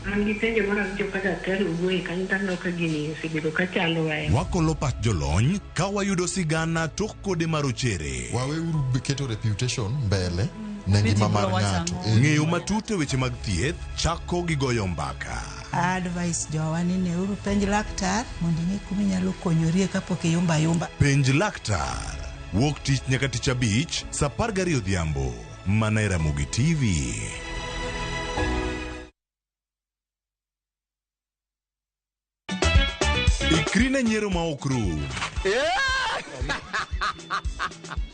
[SPEAKER 26] An gi penjo moro awinjo ka daktari owuoye kanyo to aneno ka gini osebedo ka chandowa.
[SPEAKER 19] Wakolo pach jolony ka wayudo sigana tok kode marochere.
[SPEAKER 27] Waweuru keto reputation mbele ne ngima mar ng'ato.
[SPEAKER 19] Ng'eyo matut e weche mag thieth chako gi goyo mbaka.
[SPEAKER 28] Advice jowa ni neuru penj laktar mondo ing'e kuma inyalo konyorie kapok iyumba yumba.
[SPEAKER 19] Penj laktar. Wuok tich nyaka tich abich saa 12 odhiambo. Mana e Ramogi TV. Ikri ne nyiero ma ok rum.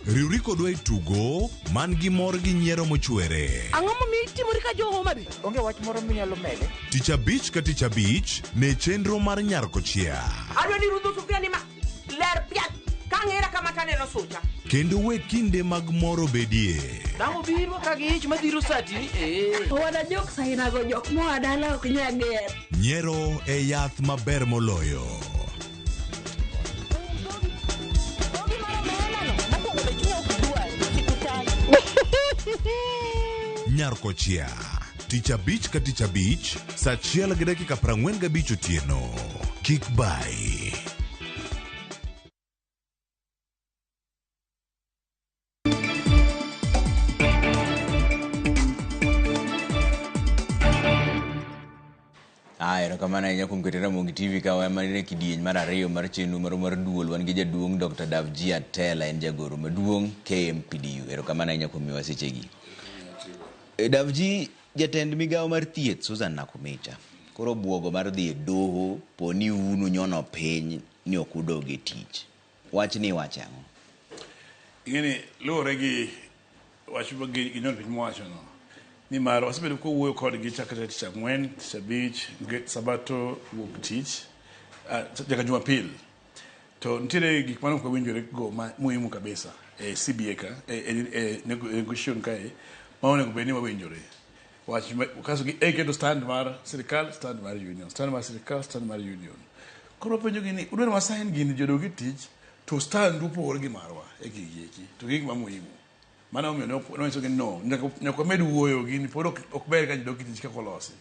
[SPEAKER 19] Riwri kodwa e tugo man gi mor gi nyiero mochwere.
[SPEAKER 29] Ang'o momiyo itimori ka jo Homa Bay?
[SPEAKER 23] Onge wach moro minyalo mede?
[SPEAKER 19] Tich abich ka tich abich ne chenro mar Nyar Kochia.
[SPEAKER 29] Adwa ni rudho sufuria ni ma ler piat. Ka ang'era kama
[SPEAKER 4] kaneno sucha.
[SPEAKER 19] Kendo we kinde mag mor obedie.
[SPEAKER 4] Dang' obiro ka gi ich madhiro sati ni ee.
[SPEAKER 6] Owada jok sainago jok moa dala ok nyal ger.
[SPEAKER 19] Nyiero e yath maber moloyo. Nyarkochia. Tich abich ka tich abich, saa achiel gi dakika 45 otieno. Kik bai.
[SPEAKER 1] Aya, erokamano ahinya kuom keto Ramogi TV ka wan e kidieny mar ariyo mar chenro marwa mar duol. Wan gi jaduong' Dr. Davji Atela, en jagoro maduong' KMPDU. Erokamano ahinya kuom miyowa sechegi. Davji, jatend migawo mar thieth Susan Nakhumicha koro buogo mar dhi e doho po ni un unyono piny ni ok udog e tich. Wachni iwacho ang'o?
[SPEAKER 8] Ing'eni luwore gi wach ma ginyon piny mowachono nimar wasebedo kowuoyo kodgi chakre tich ang'wen, tich abich, sabato, wuok tich nyaka Jumapil. To nitiere gik mane ok wawinjore go ma muhimu kabisa e CBA ka e negotiation kae ma onego bed ni wawinjore. Wach kaso gi e keto stand mar sirikal, stand mar union, stand mar sirikal, stand mar union. Koro wapenjo gi ni udwaro wasign gini jodog e tich to stand opogore gi marwa e gigi eki to gik ma muhimu. Mano omiyo ne wanyisogi no, nyaka wamed wuoyo gini pod ok ber ka jodog e tich kaka olosi.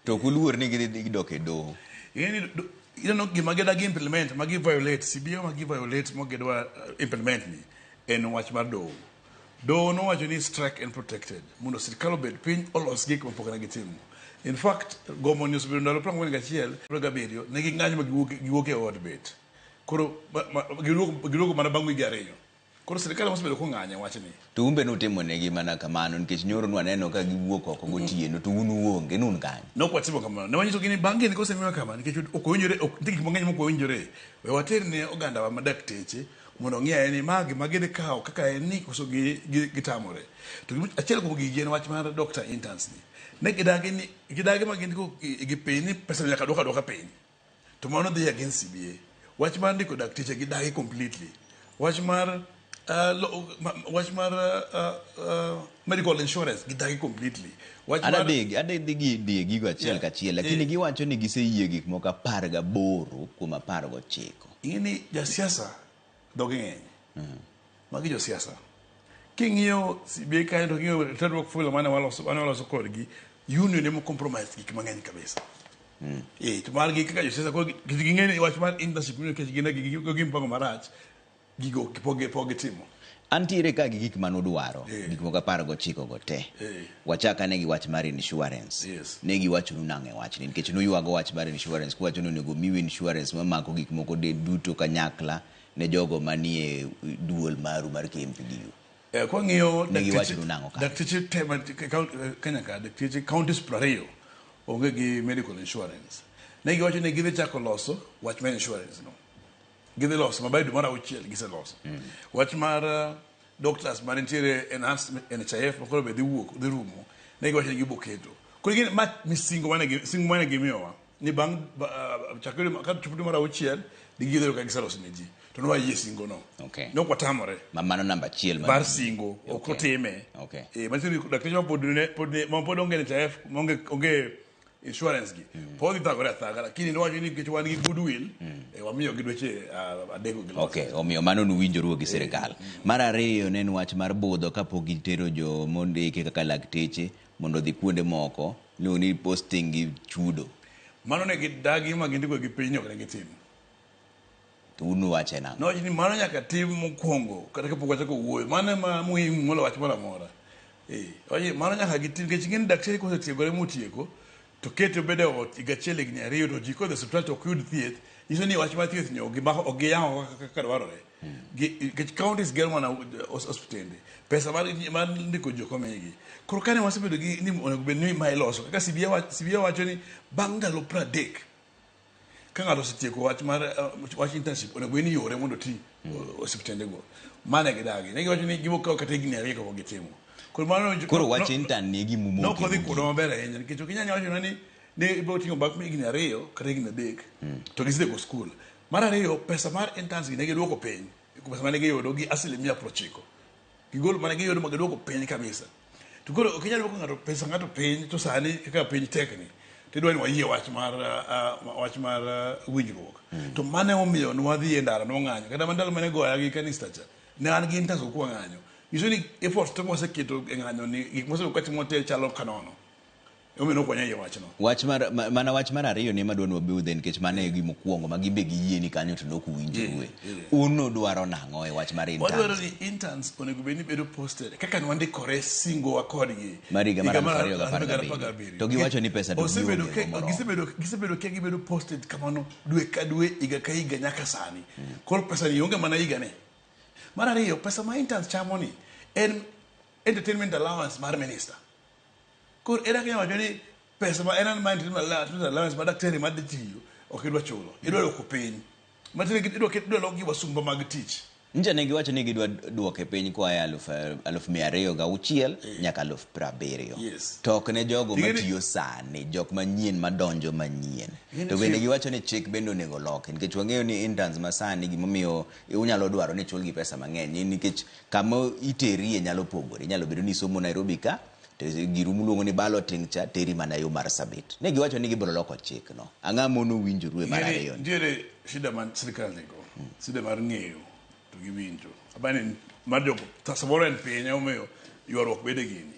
[SPEAKER 1] To ok uluor ni gidhi gidok e doho?
[SPEAKER 8] Ing'eni ineno gima gidagi implement ma gi violate CBA ma gi violate ma gidwa implement ni en wach mar doho. Doho nowacho ni strike and protected mondo sirikal obed piny olos gik mapok ne gitimo. In fact, gomo ni osebedo ndalo 41, 47 ne ging'anyo ma giwuok e od bet. Koro giduogo mana bang' wige ariyo. Koro sirikal ema osebedo kong'anyo e wachni.
[SPEAKER 1] To un be nutimo negi mana kamano nikech nyoro nwaneno ka giwuok oko gotieno to un uonge, nun kanye?
[SPEAKER 8] Ne ok watimo kamano. Ne wanyisogi ni bang' gini kosemiwa kama nikech ok wawinjore, ok nitie gik mang'eny mok wawinjore. We water ne ogandawa ma dakteche mondo ong'i ane ni ma gima gidhi kawo kaka en ni koso gitamore. To achiel kuom gigi en wach mar doctor interns ni. Ne gidagi ni gidagi ma gindiko gi piny ni pesa nyaka dwok aduoka piny. To mano dhi against CBA. Wach mar ndiko dakteche gidagi completely. Wach mar medical insurance gidagi completely. Wach mar
[SPEAKER 1] Adhi dhi e gigo achiel kachiel, lakini giwacho ni giseyie gik moko 18 kuom 19.
[SPEAKER 8] Ing'e ni jasiasa dhoge ng'eny. Magi josiasa. King'iyo CBA kae to king'iyo third work formula mane waloso kodgi, union ema compromise gik mang'eny kabisa. To margi kaka josiasa koro ging'e ni wach mar internship nikech gin gi mpango marach, gigo pok gitimo.
[SPEAKER 1] Antiere ka gi gik manudwaro, gik moko 19 go te. Wachak ane gi wach mar insurance. Ne giwachonu nang'o e wachni? Nikech nuywago wach mar insurance kuwacho ni onego miu insurance mamako gik moko de duto kanyakla ne jogo manie duol maru mar KMPDU.
[SPEAKER 8] Kwang'iyo
[SPEAKER 1] Ne giwachonu nang'o ka?
[SPEAKER 8] Dakteche te ma Kenya ka, dakteche counties 20 onge gi medical insurance. Ne giwacho ni gidhi chako loso wach mar insurance no. Gidhi loso ma by dwe mar auchiel giseloso. Wach mar doctors manitiere enhanced NHIF ma koro be dhi wuok dhi rumo ne giwacho ni gibo keto. Koro gini ma misingo mane gi singo mane gimiyowa ni bang' chakre ka chopo dwe mar auchiel gidhi ka giseloso ne ji. To ne wayie singo no. Ne ok watamore.
[SPEAKER 1] Ma mano namba achiel
[SPEAKER 8] mar singo ok otime. Manyiso ni dakteche ma pod onge NHIF onge insurance gi pod dhi thagore athaga lakini nowacho ni nikech wan gi goodwill wamiyo gi dweche 3 giloso.
[SPEAKER 1] Ok, omiyo mano nuwinjoruo gi sirikal. Mar ariyo ne en wach mar budho kapok gitero jo mondiki kaka lakteche mondo odhi kuonde moko iluongo ni posting gi chudo.
[SPEAKER 8] Mano ne gidagi ma gindiko gi piny ok ne gitimo.
[SPEAKER 1] To un uwache nang'o?
[SPEAKER 8] Nowacho ni mano nyaka tim mokwongo kata kapok wachako wuoyo. Mano ema muhimu moloyo wach moro amora. Owacho ni mano nyaka gitim nikech ing'e ni daktari kosetiegore motieko to kete obed e ot higa achiel higni ariyo to ji kodhi e osiptal to ok yud thieth nyiso ni wach mar thieth ni ok gimako ok giyango kaka dwarore. Nikech counties gero mana osiptende pesa mar ndiko ji ok omigi. Koro kane wasebedo gi ni onego bed ni ma iloso kaka CBA wacho ni bang' ndalo 30 ka ng'ato osetieko wach mar wach internship onego bed ni iore mondo oti osiptende go. Mane gidagi. Ne giwacho ni gibo kawo kata higni 2 kapok gitimo. Koro mano
[SPEAKER 1] Koro wach intern ni e gima
[SPEAKER 8] nok
[SPEAKER 1] umoke
[SPEAKER 8] odhi
[SPEAKER 1] mogik.
[SPEAKER 8] kodwa maber ahinya nikech ok inyal wacho ni ibiro ting'o bak higni 2 kata higni 3 to gisetieko skul. Mar ariyo pesa mar interns gi ne giduoko piny. Pesa mane giyudo gi asilimia 90. Gigolo mane giyudo ma giduoko piny kabisa. To koro ok inyal duoko ng'ato pesa ng'ato piny to sani kaka piny tekni tidwa ni wayie wach mar wach mar winjruok. To mano emomiyo nwadhi e ndara nwang'anyo. Kata mana ndalo mane goya gi kanista cha, ne an gi interns ok wang'anyo. Nyiso ni effort te mwaseketo e ng'anyo ni gik mwasebedo katimo te chalo kanono. Emomiyo ne ok wanyal yie wachno.
[SPEAKER 1] Wach mar mana wach mar ariyo ni ema dwa ni wabudhe nikech mano e gima okwongo ma gin be giyie ni kanyo to nok uwinjorue. Un udwaro nang'o e wach mar
[SPEAKER 8] Wadwaro
[SPEAKER 1] interns?
[SPEAKER 8] ni interns onego bed ni bedo posted kaka ne wandikore singowa kodgi
[SPEAKER 1] Mar higa mar
[SPEAKER 8] higa mar
[SPEAKER 1] 2017.
[SPEAKER 8] 2017.
[SPEAKER 1] To giwacho ni pesa to
[SPEAKER 8] Osebedo
[SPEAKER 1] gionge go moromo.
[SPEAKER 8] gisebedo ka gibedo posted kamano dwe ka dwe higa ka higa nyaka sani. Koro pesa ni onge mana higa ni. Mar ariyo, pesa ma interns chamo ni en entertainment allowance mar minister. Koro ere kaka inyalo wacho ni pesa ma en an ma entertainment allowance ma daktari ma dhi tiyo ok idwa chulo. Idwa duoko piny. Matiende ni idwa lokgi wasumba mag tich.
[SPEAKER 1] Nyicha ne giwacho ni gidwa duoke piny koa e 206,000 nyaka 70,000.
[SPEAKER 8] Yes.
[SPEAKER 1] To ok ne jogo
[SPEAKER 8] Ing'eni-
[SPEAKER 1] matiyo sani, jok manyien madonjo manyien.
[SPEAKER 8] Ing'eni
[SPEAKER 1] To bende
[SPEAKER 8] chik-
[SPEAKER 1] giwacho ni chik bende onego loki nikech wang'eyo ni interns ma sani gimomiyo unyalo dwaro ni chulgi pesa mang'eny en nikech kama iterie nyalo pogore. Inyalo bedo ni isomo Nairobi ka to giru miluongo ni balloting cha teri mana yo Marsabit. Ne giwacho ni gibiro loko chikno. Ang'o mono winjoru e mar
[SPEAKER 8] Ing'eni
[SPEAKER 1] ariyo ni?
[SPEAKER 8] Nitiere shida ma sirikal nigo. Shida mar ng'eyo to gi winjo. Abani mar jok samoro en piny emomiyo ywaruok bede gini.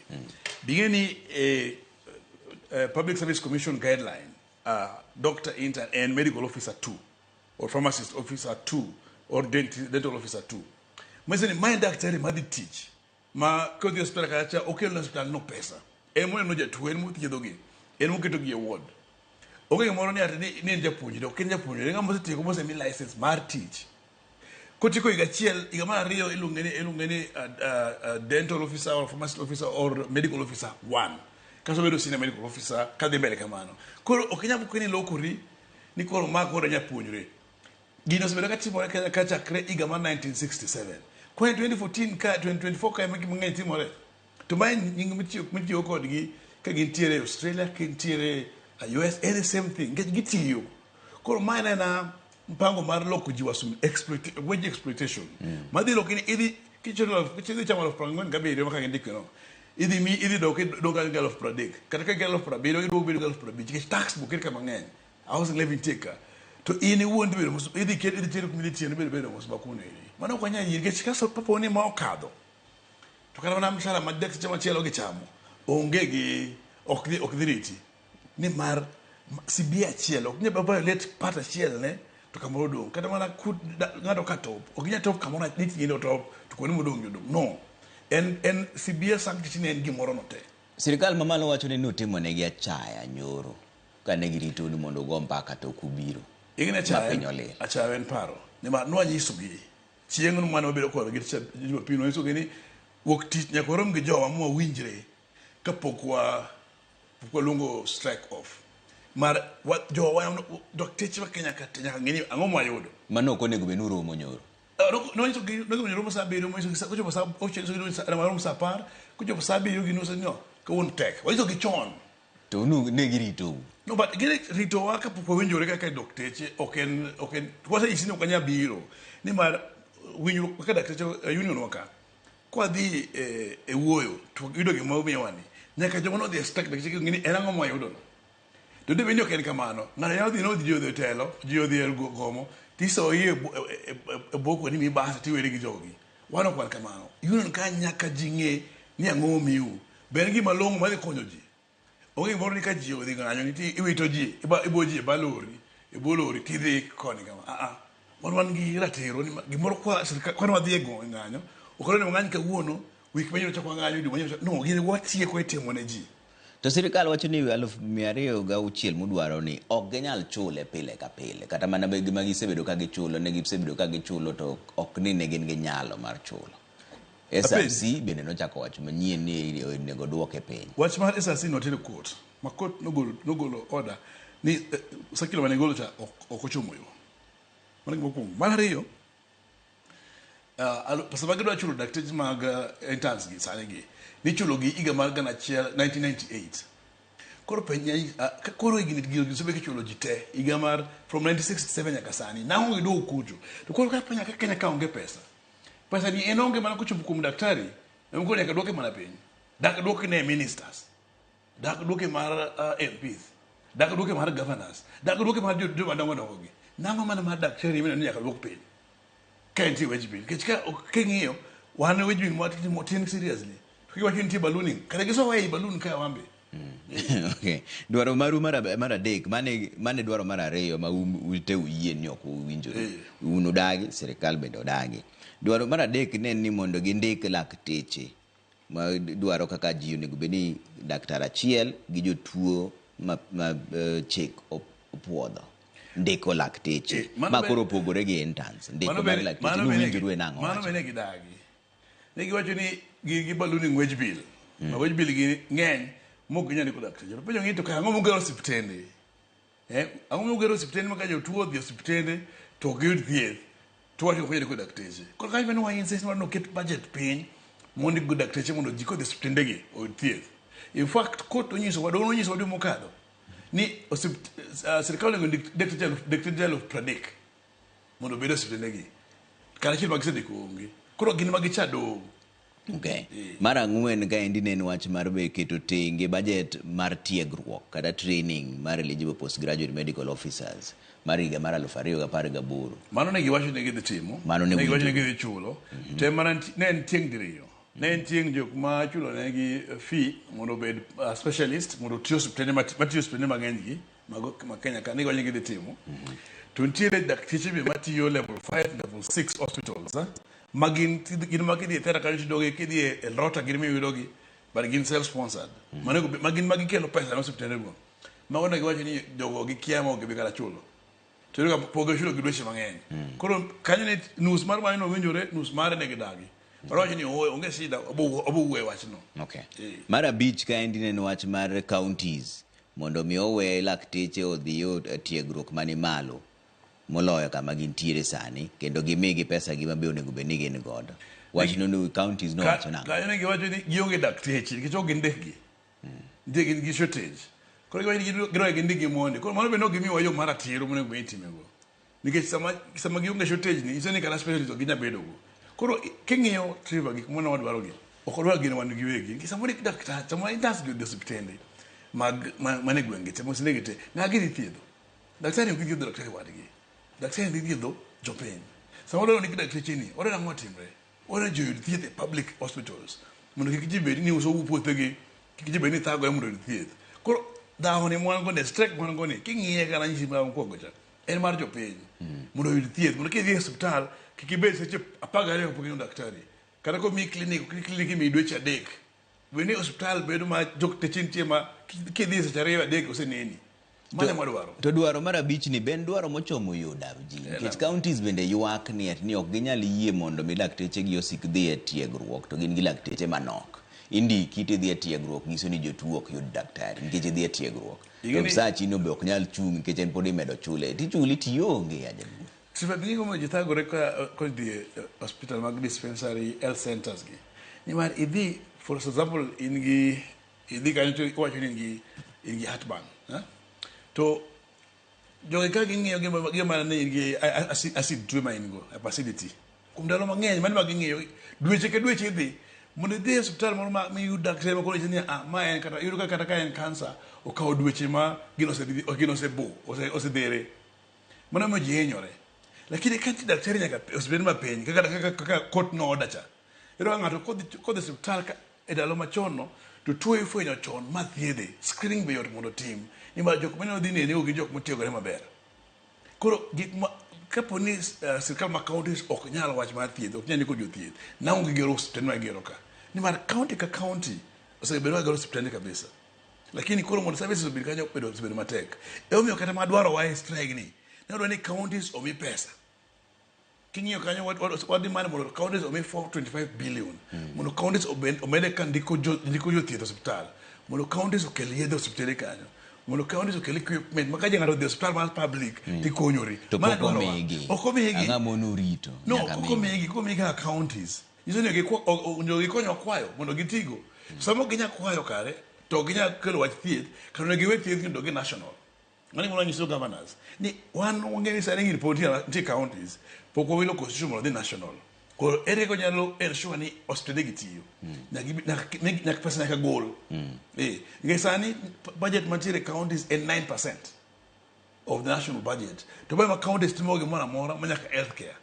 [SPEAKER 8] Bing'e ni Public Service Commission guideline, doctor intern en medical officer 2 or pharmacist officer 2 or dental officer 2. Manyiso ni mae daktari madhi tich ma kodhi e osiptal kacha okelo ne osiptal no pesa. En moneno jatuo, en mothiedhogi, en moketogi e ward. Onge gimoro ni ati ni en japuonjre, ok en japuonjre, en ng'ama osetieko mosemi license mar tich. Kotieko higa achiel, higa mar ariyo iluonge ni dental officer or pharmacist officer or medical officer 1. Kasto obedo senior medical officer kadhi mbele kamano. Koro ok inyal ni lokori ni koro ma koro japuonjre. Gino osebedo ka timore Kenya ka chakre higa mar 1967. Kwa 2014 ka 2024 ka ema gik mang'eny timore. To mae nying mitiyo kodgi ka gintiere Australia, ka gintiere US, en the same thing. Nikech gitiyo. Koro mae ne en mpango mar loko ji wasum wage exploitation. Madhi loko ni idhi kichilo chamo 47,000 ma kaka indiko no. Idhi mi idhi dok idok gi 30,000. Kata ka gi 70,000 idok bedo gi 50,000 nikech tax boket ka mang'eny. Housing levy nitie ka. To in iwuon idhi bedo idhi ket idhi tero kuma idhi tiyo bedo bedo mos kuno eri. Mano ok wanyal yie nikech ka kapo ni ma okadho to kata mana mshahara ma dakteche machielo gichamo onge gi ok dhi riti. Nimar CBA achiel ok nyal violate part achiel ne to kamoro odong'. Kata mana ng'ato ka top ok inyal top kamoro ni tiende top to kuonde modong' jodong'. No. En CBA sanctity ne en gimoro no te.
[SPEAKER 1] Sirikal mamalo wacho ni nutimo negi achaya nyoro kane girito ni mondo ugo mbaka to ok ubiro.
[SPEAKER 8] Ing'e ni
[SPEAKER 1] Ma
[SPEAKER 8] achaya
[SPEAKER 1] piny olil.
[SPEAKER 8] achaya en paro. Nimar nwanyisogi chieng'no mane wabedo kodgi tich Jumapil nwanyisogi ni wuok tich nyaka warom gi jowa mwawinjre kapok wa pok waluongo strike off. Mar jowa dakteche ma Kenya ka nyaka ng'e ni ang'o mwayudo.
[SPEAKER 1] Mano ok onego bed ni uromo nyoro.
[SPEAKER 8] Nwanyisogi romo sa 7, nwanyisogi kochopo sa auchiel, nwanyisogi romo sa 10, kochopo sa 7 gi nus no kawuono tek. Wanyisogi chon.
[SPEAKER 1] To ne giritou.
[SPEAKER 8] No, but gini ritowa kapok wawinjore kaka dokteche ok en wasanyisi ni ok wanyal biro. Nimar winjruok kaka dakteche union wa ka kwadhi e wuoyo to yudo gima omiyowa ni nyaka joma nodhi e strike dakteche ng'e ni en ang'o mwayudo no. To debe ni ok en kamano. Ng'ato nyalo dhi nodhi ji odhi e telo, ji odhi e gomo, tisoyi e bwo ni mi basa tiweri gi jogi. Wan ok wan kamano. Union ka nyaka ji ng'e ni ang'o momiu. Be en gima long'o madhi konyo ji. Onge gimoro ni ka ji odhi ng'anyo ni iwito ji, ibo ji e ba lori, e bwo lori tidhi koni kama. Wan gi ratiro ni gimoro kwa sirikal kwa wadhi e ng'anyo, ok odwa ni wang'any kawuono, wik manyien wachak wang'anyo, dwe manyien no, gini watieko e timo ne ji.
[SPEAKER 1] To sirikal wacho ni 206,000 mudwaro ni ok ginyal chule pile ka pile. Kata mana ma gisebedo ka gichulo, ne gisebedo ka gichulo to ok ni ne gin gi nyalo mar chulo. SRC bende nochako wacho manyien ni onego duoke piny.
[SPEAKER 8] Wach mar SRC notero court, ma court nogolo order ni circular mane golo cha ok ochomo yo. Mano gima mokwongo. Mar ariyo, pesa ma gidwa chulo dakteche mag interns gi sani gi, nichulo gi higa mar 1998. Koro penj koro higni gino gisebet kichulo ji te higa mar from 1967 nyaka sani. Nang'o giduogo kucho? To koro ka penya ka Kenya ka onge pesa. Pesa ni en onge mana kochopo kuom daktari, ema koro nyaka duoke mana piny. Dak duoke ne ministers. Dak duoke mar MPs. Dak duoke mar governors. Dak duoke mar joma dongo dongo gi. Nang'o mana mar daktari mineno ni nyaka duok piny? Ka entie wage bill. Nikech ka king'iyo wan wage bill mwatimo tin seriously. To kiwacho ni nitie ballooning, kare gisowa ei balloon ka wan be.
[SPEAKER 1] Okay. Dwaro maru mar adek, mane dwaro mar ariyo ma ute uyie ni ok uwinjoru. Un udagi, sirikal bende odagi. Dwaro mar adek ne en ni mondo gindik lakteche ma dwaro kaka ji onego bed ni daktar achiel gi jotuo ma chik opuodho. Ndiko lakteche. Ma koro opogore gi interns. Ndiko mar lakteche. Nuwinjoru e nang'o?
[SPEAKER 8] Mano bende gidagi. Ne giwacho ni gi ballooning wage bill. Ma wage bill gi ng'eny mok ginyal ndiko dakteche. To penjo ni to kare ang'o mugero osiptende? Ang'o mugero osiptende ma ka jotuo odhi osiptende to ok giyud thieth to wacho ok onyal ndiko dakteche. Koro kanyo bende wa insist ni oket budget piny mondo ndikgo dakteche mondo ji kodhi osiptende gi oyud thieth. In fact, court onyisowa, doho nonyisowa dwe mokadho ni sirikal onego ndik dakteche 30,000 mondo obed e osiptende gi. Kata achiel ma gisendiko onge. Koro gin ma gicha dong'.
[SPEAKER 1] Okay. Mar ang'wen kaendi ne en wach mar be keto tenge budget mar tiegruok kata training mar eligible postgraduate medical officers mar higa mar 2018.
[SPEAKER 8] Mano ne giwacho ni gidhi timo.
[SPEAKER 1] Mano ne
[SPEAKER 8] giwacho ni
[SPEAKER 1] winjo.
[SPEAKER 8] gidhi chulo. To ema ne en tieng' diriyo. Ne en tieng' jok ma chulo negi fee mondo obed specialist mondo oti osiptende matiyo osiptende mang'eny gi ma Kenya ka ne giwacho ni gidhi timo. To nitiere dakteche be matiyo level 5, level 6 hospitals ma gin ma kidhi e theatre kanyo tiyudogi, kidhi e rota gin miyudogi, but gin self sponsored. Mano ma gin ma gikelo pesa ne osiptende go. Mago ne giwacho ni jogo gikia ma ok gibi kata chulo. To iyudo ka pok gichulo gi dweche mang'eny. Koro kanyo ne nus mar mano nowinjore, nus mare ne gidagi. But wacho ni ooyo, onge shida, obo wuoyo e wachno.
[SPEAKER 1] Okay. Mar abich kaendi ne en wach mar counties mondo mi owe lakteche odhi e tiegruok mani malo moloyo kama gintiere sani kendo gimigi pesa gi mabe onego bed ni gin godo. Wachno ni counties nowacho nang'o?
[SPEAKER 8] Kanyo ne giwacho ni gionge dakteche nikech ok gindikgi. Nitie gin gi shortage. Koro giwacho ni gidwa gindikgi mondi. Koro mano bende ok gimiwa yo mar ratiro monego bed ni itimego. Nikech sama gionge shortage ni, nyiso ni kata specialist ok ginyal bedogo. Koro king'iyo Trevor gik mane wadwaro gi, ok wadwar gin wan giwegi. Nikech samoro daktar, sama nurse gi odhi osiptende mag mane gwenge te, mosende gi te, ng'a gidhi thiedho? Daktari ok dhi thiedho daktari wadgi. Daktari dhi thiedho jopiny. Sama wadwaro ni dakteche ni, wadwaro ang'o timre? Wadwaro ji oyud thieth e public hospitals. Mondo kik ji bed ni uso puothegi, kik ji bed ni thagore mondo oyud thieth. Koro dhawo ni mwan go ni, strike mwan go ni, king'iye kata nyisi ma mokwongo cha, en mar jopiny. Mondo oyud thieth, mondo kidhi e osiptal, kik ibed seche 12 kapok ineno daktari. Kata komiyi clinic, clinic imiyi dweche 3. Bed ni osiptal bedo ma jokteche nitie ma kidhi seche 2 3 oseneni. Mano ema wadwaro.
[SPEAKER 1] To dwaro mar abich ni be en dwaro mochomo yo ji. Nikech counties bende ywak ni ati ni ok ginyal yie mondo mi lakteche gi osik dhi e tiegruok to gin gi lakteche manok. Indiki tidhi e tiegruok nyiso ni jotuo ok yud daktari nikech idhi e tiegruok. To msachi no be ok nyal chung' nikech en pod imedo chule. Tichuli tionge ya jaduong'.
[SPEAKER 8] Trevor, gigo momiyo ji thagore ka kodhi e hospital mag dispensary health centers gi. Nimar idhi, for example, in gi idhi kanyo to iwacho ni in gi heartburn. To jogi ka ging'iyo gima mana ni in gi acid tuo ma in go, acidity. Kuom ndalo mang'eny, mano ma ging'iyo, dweche ka dweche idhi, mondo idhi e osiptal moro ma miyud daktari ma koro nyisi ni ma en kata, iyudo ka kata ka en kansa, okawo dweche ma gino osebo, osedhere. Mano miyo ji hinyore. Lakini ka nitie daktari nyaka e osiptende ma piny, kaka court no order cha. Iyudo ka ng'ato kodhi osiptal e ndalo machon no, to tuo ifwenyo chon ma thiedhe. Screening be yot mondo otim. Nimar jok maneno dhi nene gin jok motiegore maber. Koro gik ma kapo ni sirkal ma counties ok nyal wach mar thieth, ok nyal ndiko jothieth, nang'o gigero osiptende ma gigero ka? Nimar county ka county osebedo ka gero osiptende kabisa. Lakini koro mondo services obed kanyo osebedo matek. Emomiyo kata madwaro wa e strike ni, ne wadwaro ni counties omi pesa. King'iyo kanyo wa demand mondo counties omi 425 billion. Mondo counties omede ka ndiko jothieth e osiptal. Mondo counties okel yedhe e osiptende kanyo. Mondo counties okel equipment ma ka ng'ato odhi e osiptal mar public tikonyori.
[SPEAKER 1] To
[SPEAKER 8] Mano
[SPEAKER 1] pok
[SPEAKER 8] dwarowa.
[SPEAKER 1] omigi.
[SPEAKER 8] Ok omigi.
[SPEAKER 1] Ang'o mono rito?
[SPEAKER 8] No,
[SPEAKER 1] Nyaka
[SPEAKER 8] ok
[SPEAKER 1] migi.
[SPEAKER 8] omigi, ok omigi kaka counties. Nyiso ni onego gikonywa kwayo mondo gitigo. Sama ok ginyal kwayo kare, To ok ginyal kelo wach thieth, kata onego giwe thieth kendo gi national. Mano gima nyiso governors ni wan wang'eyo ni sani gini pod nitie counties, pok wawilo constitution mondo odhi national. Koro ere kaka onyalo ensure ni osiptende gi tiyo? Nyaka pesa nyaka gol. Eh, nikech sani budget mantiere e counties en 9% of the national budget. To bae ma counties timo gimoro amora ma nyaka healthcare.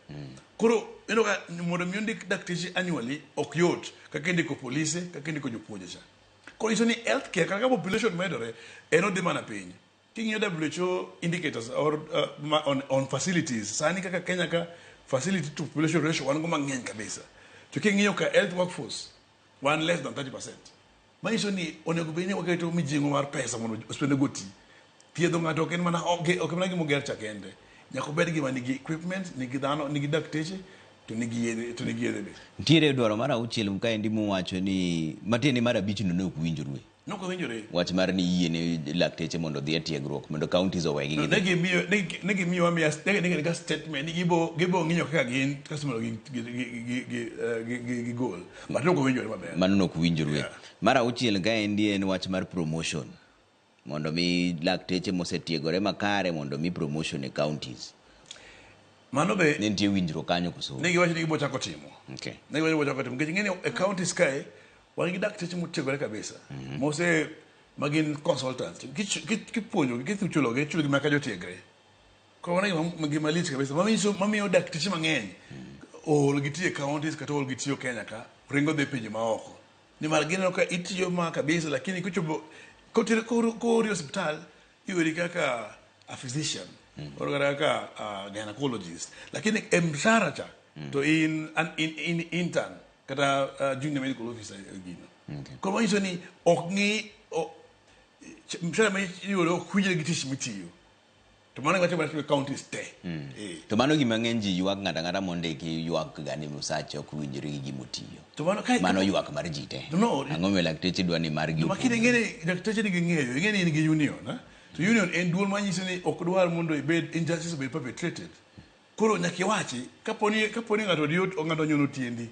[SPEAKER 8] Koro ineno ka mondo mi ondik dakteche annually ok yot kaka indiko polise, kaka indiko jopuonje cha. Koro nyiso ni healthcare kata ka population medore, en odhi mana piny. King'iyo WHO indicators or on facilities, sani kaka Kenya ka facility to population ratio wan go mang'eny kabisa. To king'iyo ka health workforce, wan less than 30%. Manyiso ni onego bed ni waketo mijing'o mar pesa mondo osiptende go oti. Thiedho ng'ato ok en mana ok en mana gima oger cha kende. Nyaka obed gima nigi equipment, nigi dhano, nigi dakteche, to nigi yedhe, to nigi yedhe be.
[SPEAKER 1] Nitiere dwaro mar auchiel kaendi muwacho ni matiende mar abich no ne ok winjorue.
[SPEAKER 8] Ne ok winjore.
[SPEAKER 1] Wach mar ni yie ne lakteche mondo odhi e tiegruok mondo counties owegi
[SPEAKER 8] No,
[SPEAKER 1] gidhi.
[SPEAKER 8] ne gimiyo amiya ne gindika statement ni gibo ng'iyo kaka gin kasto mondo gi gol. But ne ok owinjore maber.
[SPEAKER 1] Mano ne ok winjorue. Mar auchiel kaendi en wach mar promotion. Mondo mi lakteche mosetiegore makare mondo mi promotion e counties.
[SPEAKER 8] Mano be
[SPEAKER 1] ne nitie winjruok kanyo koso?
[SPEAKER 8] Ne giwacho ni gibo chako timo. Ne giwacho ni gibo chako timo. Nikech ing'e ni e counties kae wan gi dakteche motiegore kabisa. Mose ma gin consultants. Kipuonjogi, kichulogi, ichulogi mana ka jotiegre. Koro mano gima lich kabisa. Mamiyo dakteche mang'eny ool gi tiyo e counties kata ool gi tiyo Kenya ka, ringo dhi e pinje maoko. Nimar gineno ka itiyo ma kabisa, lakini kochopo koori osiptal, iweri kaka a physician or kata kaka a gynecologist. Lakini e mshahara cha, to in intern kata junior medical officer e gino. Koro manyiso ni ok ng'i mshahara ma iyudo ok winjre gi tich mitiyo. To mano gima timore e counties te.
[SPEAKER 1] To mano gima ng'eny ji ywak ng'ato ang'ata mondiki ywak ga ni msache ok winjre gi gima otiyo.
[SPEAKER 8] To mano kae
[SPEAKER 1] Mano ywak mar ji te.
[SPEAKER 8] No.
[SPEAKER 1] Ang'o momiyo lakteche dwa ni margi
[SPEAKER 8] Makini
[SPEAKER 1] opogre?
[SPEAKER 8] ing'e ni lakteche nigi ng'eyo, ing'e ni in gi union, eh? To union en duol manyiso ni ok dwar mondo ibed injustice obed perpetrated. Koro nyaka iwachi, kaponi ng'ato odiyo ng'ato onyono tiendi,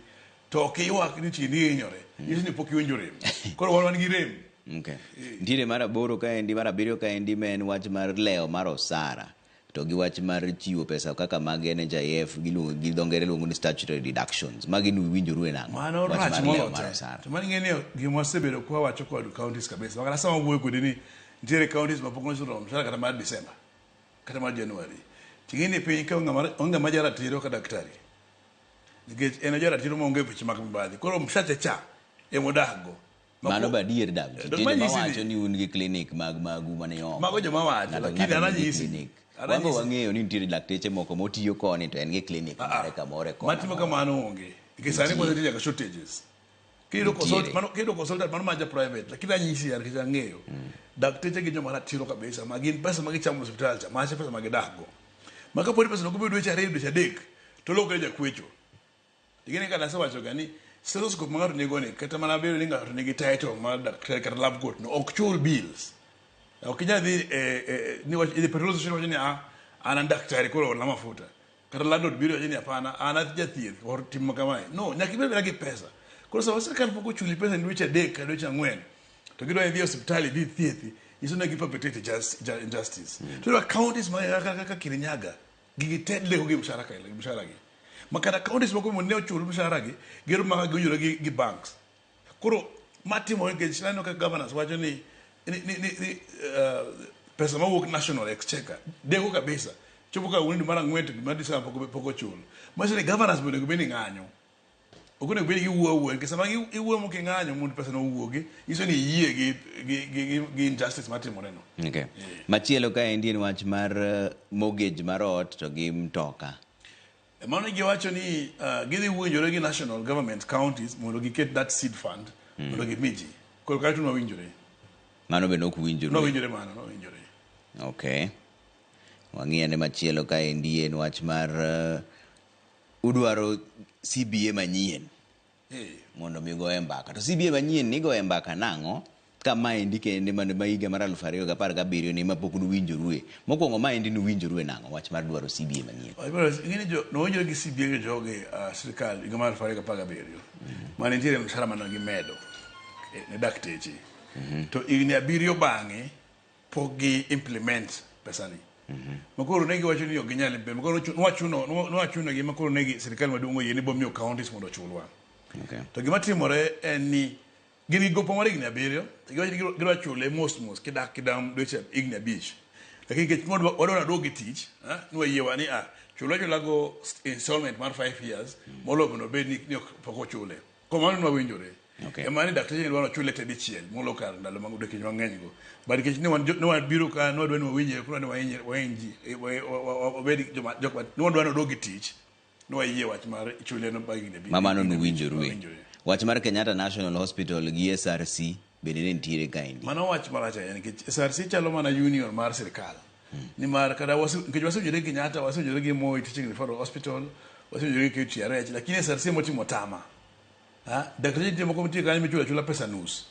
[SPEAKER 8] to ok iywak ni tiendi hinyore. Nyiso ni pok iwinjo rem. Koro wan gi rem.
[SPEAKER 1] Okay. Nitiere mar aboro kaendi, mar abiriyo kaendi ma en wach mar lewo mar osara to gi wach mar chiwo pesa kaka mag NHIF giluongo gi dho ngere luongo ni statutory deductions. Magi nuwinjoru e nang'o?
[SPEAKER 8] Mano
[SPEAKER 1] Wach
[SPEAKER 8] rach
[SPEAKER 1] mar lewo
[SPEAKER 8] moloyo
[SPEAKER 1] mar
[SPEAKER 8] te.
[SPEAKER 1] osara.
[SPEAKER 8] To mano ing'e ni gima wasebedo kwa wacho kod counties kabisa. Makata sama wuoyo kodi ni nitiere counties ma pok nochulo mshahara kata mar December kata mar January. Ting'e ni piny ka onge ng'ama jaratiro ka daktari. Nikech en jaratiro maonge weche mag mibadhi. Koro mshache cha emodak go.
[SPEAKER 1] Mano be adier dak.
[SPEAKER 8] Eh,
[SPEAKER 1] Nitie joma
[SPEAKER 8] manyisi ni-
[SPEAKER 1] wacho ni un gi clinic mag magu mane oko.
[SPEAKER 8] Mago joma wacho,
[SPEAKER 1] Ng'ato
[SPEAKER 8] lakini
[SPEAKER 1] ng'ato nigi
[SPEAKER 8] ananyisi.
[SPEAKER 1] clinic.
[SPEAKER 8] Ananyisi.
[SPEAKER 1] Wan be wang'eyo ni nitiere lakteche moko motiyo koni to en gi clinic mare kamoro e kona
[SPEAKER 8] Matimo
[SPEAKER 1] moro.
[SPEAKER 8] kamano onge. Nikech sani kwanza nitie nyaka shortages. Kiyudo
[SPEAKER 1] Nitiere.
[SPEAKER 8] consult, mano kiyudo consultant mano maja private, lakini anyisi yan nikech ang'eyo. Dakteche gi joma ratiro kabisa, ma gin pesa ma gichamo e osiptal cha, macha pesa ma gidak go. Ma kapo ni pesa no kobiro dweche ariyo, dweche adek, to lokre jakwecho. Ing'e ni kata asewacho ga ni stethoscope ma ng'ato nigo ni, kata mana bedo ni ng'ato nigi title mar daktari kata lab coat no, ok chul bills. Ok inyal dhi e ni wach idhi petrol station wacho ni ah, an daktari koro orna mafuta. Kata landlord biro wacho ni hapana, an a jathieth or tim ma kamae. No, nyaka ibed mana gi pesa. Koro sama sirkal pok ochuli pesa ni dweche adek kata dweche ang'wen, to gidwa ni idhi e osiptal idhi ithiedhi, nyiso ni gi perpetrate injustice. To iyudo ka counties ma kaka Kirinyaga, gigi te leko gi mshahara kae, mshahara gi. Ma kata counties moko mondo ne ochul mshahara gi, gero maka giwinjore gi banks. Koro matimore nikech aneno ka governors wacho ni pesa mawuok national exchequer deko kabisa. Chopo ka wuon mar ang'wen to mar December pok ochul. Manyiso ni governors bende onego bed ni ng'anyo. Ok onego bed ni giwuoyo awuoya nikech sama iwuoyo mok ing'anyo mondo pesa no owuogi, nyiso ni iyie gi injustice matimore no.
[SPEAKER 1] Okay. Machielo kaendi en wach mar mortgage mar ot to gi mtoka.
[SPEAKER 8] Mano giwacho ni gidhi winjore gi national government counties mondo giket that seed fund mondo gimi ji. Koro kanyo to nowinjore.
[SPEAKER 1] Mano be nok winjore.
[SPEAKER 8] Nowinjore mano, nowinjore.
[SPEAKER 1] Okay. Wang'i ane machielo kaendi en wach mar udwaro CBA manyien mondo mi goye mbaka. To CBA manyien ni goye mbaka nang'o? Ka maendi kende mane ma higa mar 2017 ni ma pok nuwinjorue. Mokwongo maendi nuwinjorue nang'o wach mar dwaro CBA manyien?
[SPEAKER 8] Ing'e ni nowinjore gi CBA gi jogi sirkal higa mar 2017. Mane nitiere mshahara mane gimedo ne dakteche. To higni 7 bang'e pok gi implement pesani. Makoro ne giwacho ni ok ginyal implement. Makoro nwachuno gi makoro ne gi sirikal maduong' oyie ni bomiyo counties mondo ochulwa. To gima timore en ni gin gi gopo mar higni 7 to giwacho ni gidwa chule mos mos kidak kidam dweche higni 5. Lakini nikech wadwa naduog gi tich, nwayiewa ni chulwa chula go installment mar 5 years moloyo mondo obed ni ok pok ochule. Kuom mano nwawinjore. Ema ni dakteche dwaro chule te dichiel molo kar ndalo mag odiechienge mang'eny go. But nikech ne wabiro ka ne wadwa ni wawinjre koro ne wahiny ji wabed joma jok ma ne wadwa ni wadog gi tich ne wayie wach mar chule no bang' higni 5.
[SPEAKER 1] Ma mano nuwinjoru. Wach mar Kenyatta National Hospital gi SRC bende ne nitiere kaendi.
[SPEAKER 8] Mano wach marach ahinya nikech SRC chalo mana union mar sirikal. Nimar kata nikech wasewinjore gi Kenyatta, wasewinjore gi Moi Teaching Referral Hospital, wasewinjore gi KTRH, lakini SRC motimo tama. Dakteche nitie moko nitie kanyo michulo achula pesa nus.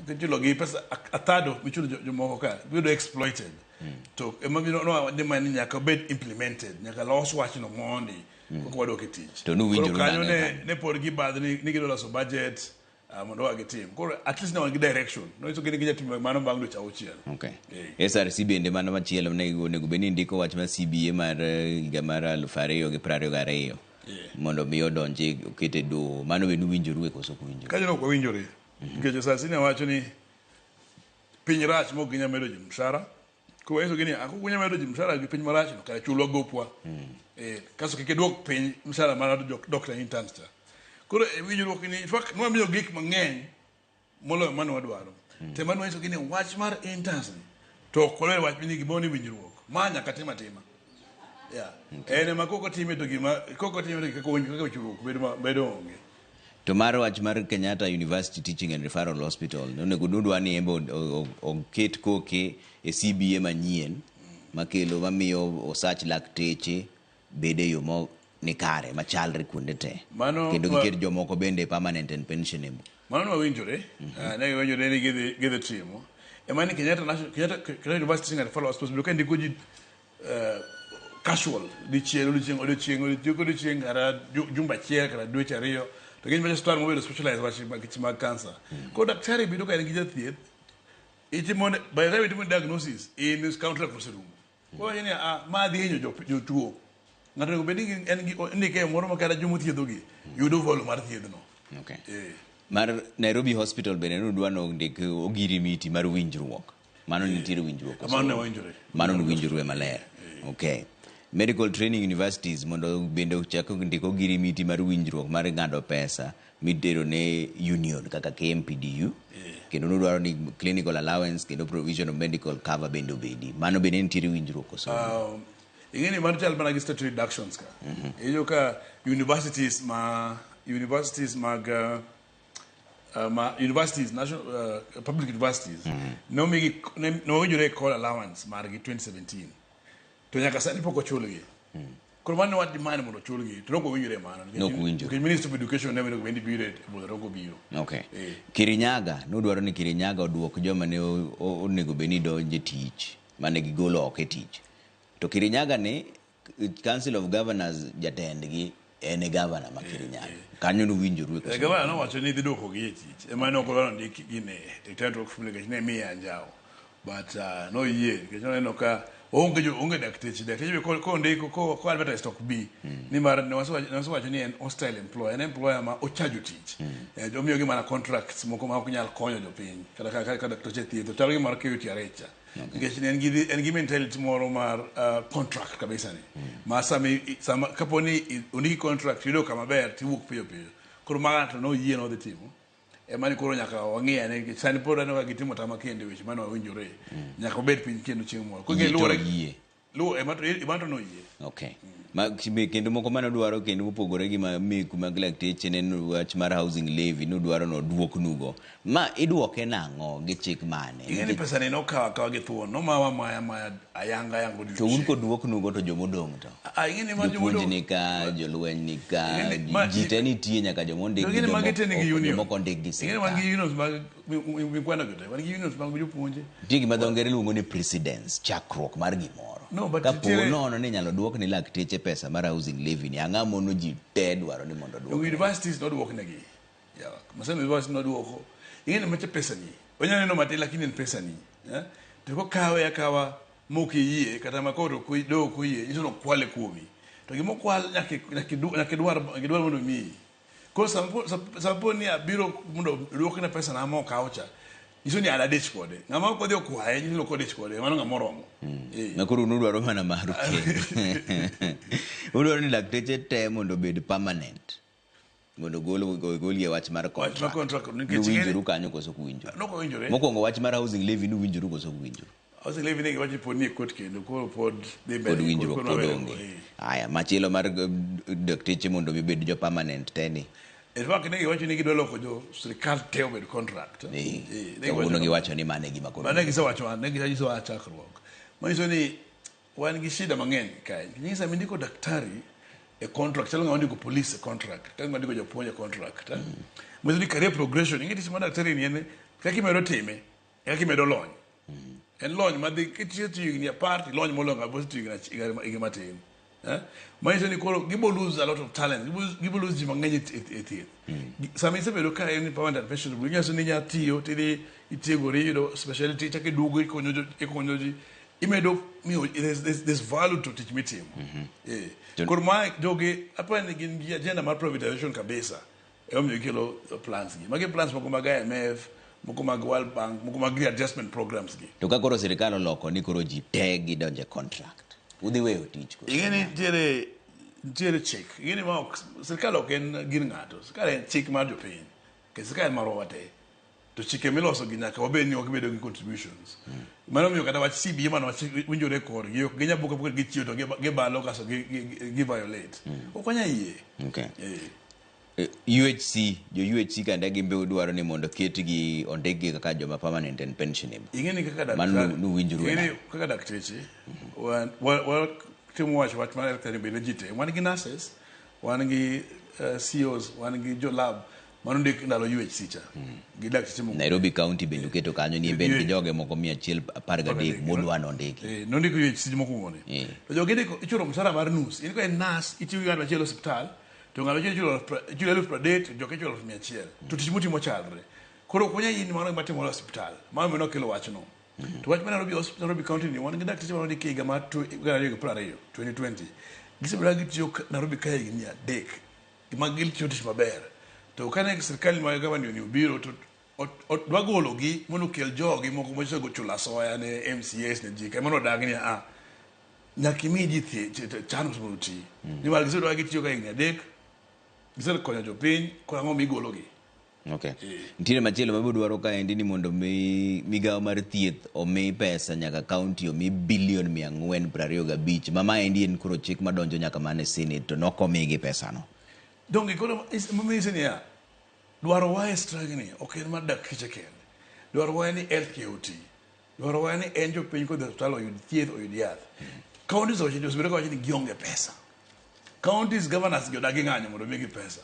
[SPEAKER 8] Ichulo gi pesa a third of michulo jomoko ka, bedo exploited. To ema biro no ni nyaka obed implemented, nyaka los wachno mondi koka wadok e tich.
[SPEAKER 1] To nuwinjoru
[SPEAKER 8] Koro kanyo
[SPEAKER 1] nang'e
[SPEAKER 8] ne pod gibadhni ni gidwa loso budget mondo wa gitim. Koro at least ne wan gi direction. Nonyiso ni ginya timo mano bang' dweche 6.
[SPEAKER 1] SRC bende mano machielo ne onego bed ni ndiko wach mar CBA mar higa mar 2022 mondo mi odonji okete doho. Mano be nuwinjoru e koso ok uwinjoru?
[SPEAKER 8] Kanyo ok wawinjore. Nikech SRC ne wacho ni piny rach mok ginyal medo ji mshahara. Koro wanyisogi ni ok unyal medo ji mshahara gi piny marach no, kara chulwa gopwa. Kasto kik idwok piny mshahara mar doctor interns cha. Koro e winjruok ni in fact nwamiyo gik mang'eny moloyo mane wadwaro. To ema nwanyisogi ni wach mar interns ni to ok wadwar wach ni gimoro ni winjruok. Ma nyaka tim atima. En ema kok otime to gima kok otime to kaka winjruok kaka winjruok bedo onge.
[SPEAKER 1] To mar wach mar Kenyatta University Teaching and Referral Hospital onego nudwa ni embe oket koke e CBA manyien makelo mamiyo osach lakteche bede yo mo ni kare machalre kuonde te. Kendo giket jomoko bende permanent and pensionable.
[SPEAKER 8] Mano nwawinjore. Ne giwinjore ni gidhi timo. Ema ni Kenyatta University Teaching and Referral Hospital biro ka ndiko ji casual dichiel odiochieng' odiochieng' odiochieng' kata jumba achiel kata dweche 2 to gin osiptal mobedo specialized wach mag cancer. Koro daktari bedo ka en gi jathieth itimo by the time itimo diagnosis in contract oserumo. Koro ni ma dhi hinyo jotuo. Ng'ato onego bed ni en gi indike moro ma kata joma thiedhogi yudo volume mar thiedhno.
[SPEAKER 1] Mar Nairobi Hospital bende nudwa ni ondik ogirimiti mar winjruok. Mano nitiere winjruok.
[SPEAKER 8] Mano ne winjore.
[SPEAKER 1] Mano ne maler. Medical training universities mondo bende ochak ndiko ogirimiti mar winjruok mar ng'ado pesa mitero ne union kaka KMPDU. Kendo nudwaro ni clinical allowance kendo provision of medical cover bende obedi. Mano bende nitiere winjruok koso?
[SPEAKER 8] Ing'eni mano chal mana gi statutory deductions ka. Iyudo ka universities mag universities national public universities nowinjore call allowance margi 2017 to nyaka sani pok ochulgi. Koro mano wa demand mondo ochulgi to ok owinjore mano. Nikech Ministry of Education ne onego bed ni biro e budho to ok obiro.
[SPEAKER 1] Kirinyaga nudwaro ni Kirinyaga oduok joma ne onego bed ni donje tich mane gigolo oko e tich. To Kirinyaga ni Council of Governors jatendgi en e governor ma Kirinyaga. Kanyo nuwinjoru e koso?
[SPEAKER 8] Governor nowacho ni dhi duokogi e tich. Ema ne ok odwaro ndik gine retired work nikech ne miye anjawo. But noyie nikech noneno ka onge dakteche. Dakteche be kondiko ko advertise to ok bi. Nimar ne wasewacho ni en hostile employer. En employer ma ochajo tich. Omiyogi mana contracts moko ma ok nyal konyo jopiny. Kata ka dakteche thieth. Chalo gi mar KUTRH cha. Nikech en gi mentality moro mar contract kabisa ni. Ma sama kapo ni ondiki contract yudo kama ber tiwuok piyo piyo. Koro maga to noyie nodhi timo. Ema ni koro nyaka wang'i ane nikech sani pod aneno ka gitimo tama kendo weche mane wawinjore. Nyaka obed piny kendo chieng' moro. Koro luwore ema to noyie.
[SPEAKER 1] Kendo moko mane dwaro kendo mopogore gi meku mag lakteche ne en wach mar housing levy nudwaro noduoknugo. Ma iduoke nang'o gi chik mane?
[SPEAKER 8] Ing'e ni pesa ni nokawo akawa gi thuon, nomawa maya ayanga ayanga odiochieng'.
[SPEAKER 1] To un koduoknugo to jomodong' to?
[SPEAKER 8] Ing'e ni mar jomodong'.
[SPEAKER 1] Jopuonj ni ka, jolweny ni ka, ji te nitie nyaka jomondik gi jomoko ondik gi sirkal.
[SPEAKER 8] Ing'e ni wan gi unions mag mikwano go te, wan gi unions mag jopuonje.
[SPEAKER 1] Nitie gima dho ngere luongo ni precedence, chakruok mar gimoro. Kapo nono ni inyalo duok ni lakteche pesa mar housing levy ni, ang'o mono ji te dwaro ni mondo oduok?
[SPEAKER 8] Universities noduok negi. Maseno University noduoko. Ing'e ni macha pesa ni Onya neno matin lakini en pesa ni. Eh? To kokawe akawa mok iyie kata ma koro ok do ok oyie nyiso ni okwale kuomi. To gima okwal nyaka nyaka idwar mondo omiyi. Koro sampo ni abiro mondo duokna pesa na mokaw cha. Nyiso ni an adich kode. Ng'ama ok odhi okwaye nyiso ni ok odich kode. Mano ng'ama oromo.
[SPEAKER 1] Ma koro un udwaro mana maru kende. Udwaro ni lakteche te mondo obed permanent. Mondo ogol ogolie wach mar
[SPEAKER 8] Wach mar
[SPEAKER 1] contract.
[SPEAKER 8] contract nikech
[SPEAKER 1] Nuwinjoru kanyo koso ok uwinjoru?
[SPEAKER 8] Nok owinjore.
[SPEAKER 1] Mokwongo wach mar housing levy nuwinjoru koso ok uwinjoru?
[SPEAKER 8] Housing levy ne giwacho ni pod nie court kendo koro pod dhi mbele.
[SPEAKER 1] Pod winjruok
[SPEAKER 8] Koro
[SPEAKER 1] pod
[SPEAKER 8] wawere
[SPEAKER 1] onge.
[SPEAKER 8] go, eh.
[SPEAKER 1] Aya, machielo mar dakteche mondo mi bed jo permanent te ni.
[SPEAKER 8] In fact ne giwacho ni gidwa loko jo sirikal te obed contract.
[SPEAKER 1] Eh,
[SPEAKER 8] ne
[SPEAKER 1] kawuono
[SPEAKER 8] giwacho
[SPEAKER 1] giwacho ni mano e gima koro.
[SPEAKER 8] Mano e gisewacho ne gisewacho a chakruok. Manyiso ni wan gi shida mang'eny kae. Nikech sama indiko daktari e contract, chalo ng'ama ondiko police e contract, kaka ng'ama ondiko japuonj e contract. Eh? Manyiso ni career progression, ing'e tich mar daktari ni en kaka imedo time, e kaka imedo lony. En lony madhi kitiyo tiyo higni 10 to ilony moloyo ng'ama osetiyo higni matin. Eh? Manyiso ni koro gibo lose a lot of talent, gibo lose ji mang'eny e thieth. Sama isebedo ka en permanent and pensionable, inyiso ni inya tiyo tidhi itiegori iyudo speciality ichako iduogo ikonyo ji imedo miyo there's value to tich mitimo. Eh. Koro ma jogi aparo ni gin gi agenda mar privatization kabisa. Emomiyo gikelo plans gi. Magi plans moko mag IMF, moko mag World Bank, moko mag readjustment programs gi.
[SPEAKER 1] To ka koro sirikal oloko ni koro ji te gidonje contract. Udhi weyo tich koso?
[SPEAKER 8] Ing'e ni nitiere chik. Ing'e ni ma ok sirikal ok en gir ng'ato. Sirikal en chik mar jopiny. Nikech sirikal marwa wate. To chike miloso gi nyaka wabed ni wabedo gi contributions. Mano omiyo kata wach CBA mano wach winjore korgi. Ok ginyal buka buka gichiwo to gibalo kasto gi violate. Ok wanyal yie.
[SPEAKER 1] Okay.
[SPEAKER 8] Eh.
[SPEAKER 1] UHC, jo UHC kande gin be udwaro ni mondo ketgi ondikgi kaka joma permanent and pensionable.
[SPEAKER 8] Ing'e ni kaka
[SPEAKER 1] Mano
[SPEAKER 8] daktari,
[SPEAKER 1] nuwinjoru e
[SPEAKER 8] ing'e ni
[SPEAKER 1] nang'o?
[SPEAKER 8] kaka dakteche, watimo wach mar health care bende ji te. Wan gi nurses, wan gi COs, wan gi jo lab mano ndik ndalo UHC cha. Gi dakteche moko.
[SPEAKER 1] Nairobi County bende uketo kanyo ni en gi joge moko 113 modwa nondiki.
[SPEAKER 8] Eh, nondiko UHC mokwongo ni. To jogi ndiko ichulo msara mar nus. In ka en nurse, itiyo gi ng'at machielo e osiptal, to ng'at machielo ichulo 30,000, to joke ichulo 100,000. To tich mutimo chalre. Koro ok wanyal yie ni mano gima timore e osiptal. Mano omiyo nokelo wachno. To wach mar Nairobi County ni wan gi dakteche mane ondiki higa mar 2020, 2020. Gisebedo ka gitiyo Nairobi ka higni 3. Ma gitiyo tich maber. To kane sirkal mar gavana ni obiro to dwa gologi mondo okel jogi moko mosego chulo asoya ne MCAs ne ji. Kendo odagi ni a nyaka imi ji chance mondo oti. Nimar gisebedo ka gitiyo ka higni 3, gisekonyo jopiny, koro ang'o migologi?
[SPEAKER 1] Okay. Nitiere machielo ma dwaro kaendi ni mondo mi migawo mar thieth omi pesa nyaka county omi bilion 425 ma maendi en koro chik madonjo nyaka mana e Senate to nok omigi pesano.
[SPEAKER 8] Donge koro manyisi niya, dwaro wa e strike ni ok en mar dakteche kende. Dwaro wa en ni health care oti. Dwaro wa en ni en jopiny kodhi e osiptal oyud thieth, oyud yath. Counties osebedo ka wacho ni gionge pesa. Counties governors gi odagi ng'anyo mondo omigi pesa.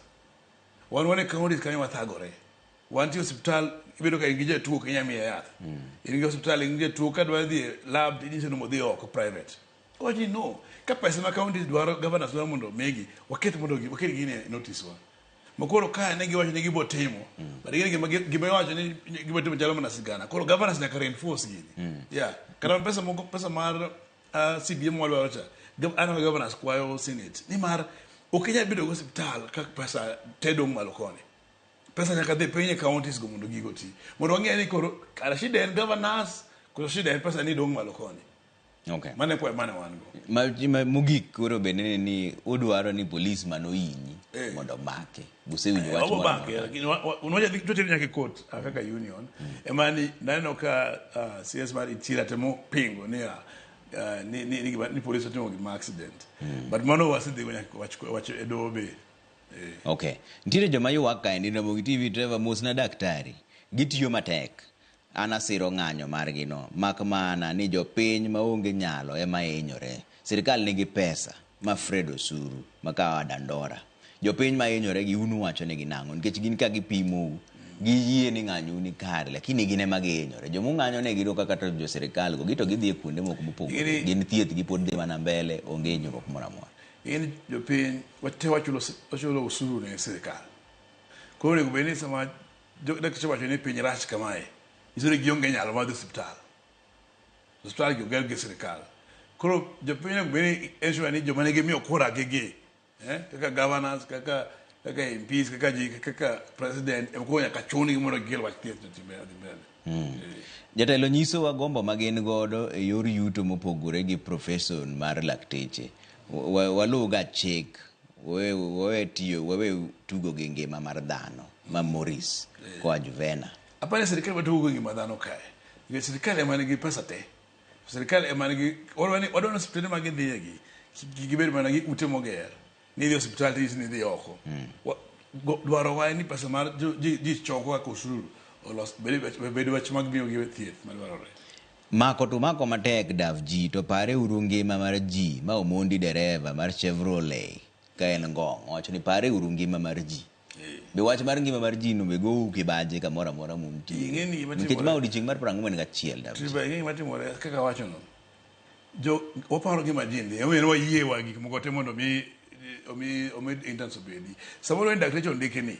[SPEAKER 8] Wan e counties kanyo wathagore. Wantie osiptal ibedo ka in gi jatuo ok inyal miye yath. In gi osiptal in gi jatuo ka dwa dhi e lab inyise ni odhi oko private. Owacho ni no, ka pesa ma counties dwaro governors dwaro mondo omigi, waket mondo waket gini e notice wa. Ma koro ka ne giwacho ni gibo timo, but gini gima iwacho ni gibo timo chalo mana sigana. Koro governors nyaka reinforce gini. Yeah. Kata pesa moko pesa mar CBA mwadwaro cha, an kaka governors kwayo Senate nimar ok inyal bedo gi osiptal ka pesa te dong' malo koni. Pesa nyaka dhi piny e counties go mondo gigo ti. Mondo wang'e ni koro kara shida en governors, koso shida en pesa ni dong' malo koni.
[SPEAKER 1] Okay.
[SPEAKER 8] Mano e kwayo mane wan go.
[SPEAKER 1] Mogik koro bende ne ni udwaro ni police manohinyi mondo omake. Usewinjo wach
[SPEAKER 8] Wabo
[SPEAKER 1] moro
[SPEAKER 8] bake,
[SPEAKER 1] amora?
[SPEAKER 8] lakini watero nyaka e court kaka union. Ema ni naneno ka CS mar Interior temo pingo ni ni police otimo gima accident. But mano wasedhi go nyaka wach e doho be.
[SPEAKER 1] Okay. Nitiere joma ywak kaendi Ramogi TV Trevor mos na daktari. Gitiyo matek. An asiro ng'anyo margi no. Mak mana ni jopiny maonge nyalo ema hinyore. Sirikal nigi pesa ma Fred Osuru makawa Dandora. Jopiny ma hinyore gi un uwacho negi nang'o? Nikech gin ka gipimou, giyie ni ng'anyo ni kare, lakini gin ema gihinyore. Joma ung'anyo negi go kaka jo sirikal go, gito gidhi e kuonde moko mopogore. Gin thieth gi pod dhi mana mbele, onge hinyruok moro amora.
[SPEAKER 8] In jopiny wate wachulo osuru ne sirikal. Koro onego bed ni sama dakteche wacho ni piny rach kamae, Nyiso ni gionge nyalo mar dhi osiptal. Osiptal gi oger gi sirikal. Koro jopiny onego bed ni ensure ni joma nigi miyo kura gi gi kaka governors, kaka MPs, kaka ji, kaka president, ema koro nyaka chun gi mondo gikel wach thieth odhi mbele.
[SPEAKER 1] Jatelo nyisowa gombo ma gin godo e yor yuto mopogore gi profeson mar lakteche. Waluw ga chik, wawe tiyo, wawe tugo gi ngima mar dhano, ma Morris koa Juvena.
[SPEAKER 8] Apani sirikal ma tugo gi ngima dhano kae. Nikech sirikal ema nigi pesa te. Sirikal ema nigi wadwa ni osiptende ma gidhiye gi gibed mana gi ute moger. Ni idhi osiptal to ni idhi oko. Dwarowa en ni pesa mar ji choko kaka osuru olos bed wach mag miyogi thieth madwarore.
[SPEAKER 1] Mako to mako matek Dav ji to pare uru ngima mar ji ma Omondi dereva mar Chevrolet ka en ngong'. Owacho ni pare uru ngima mar ji. Be wach mar ngima mar ji no be gou kibaji kamoro amora muntie. Nikech ma odiochieng' mar 41 Dav ji.
[SPEAKER 8] Ing'e gima timore kaka awacho no. Jo waparo ngima ji ndi. Emomiyo wayie wa gik moko te mondo mi interns obedi. Samoro en dakteche ondiki ni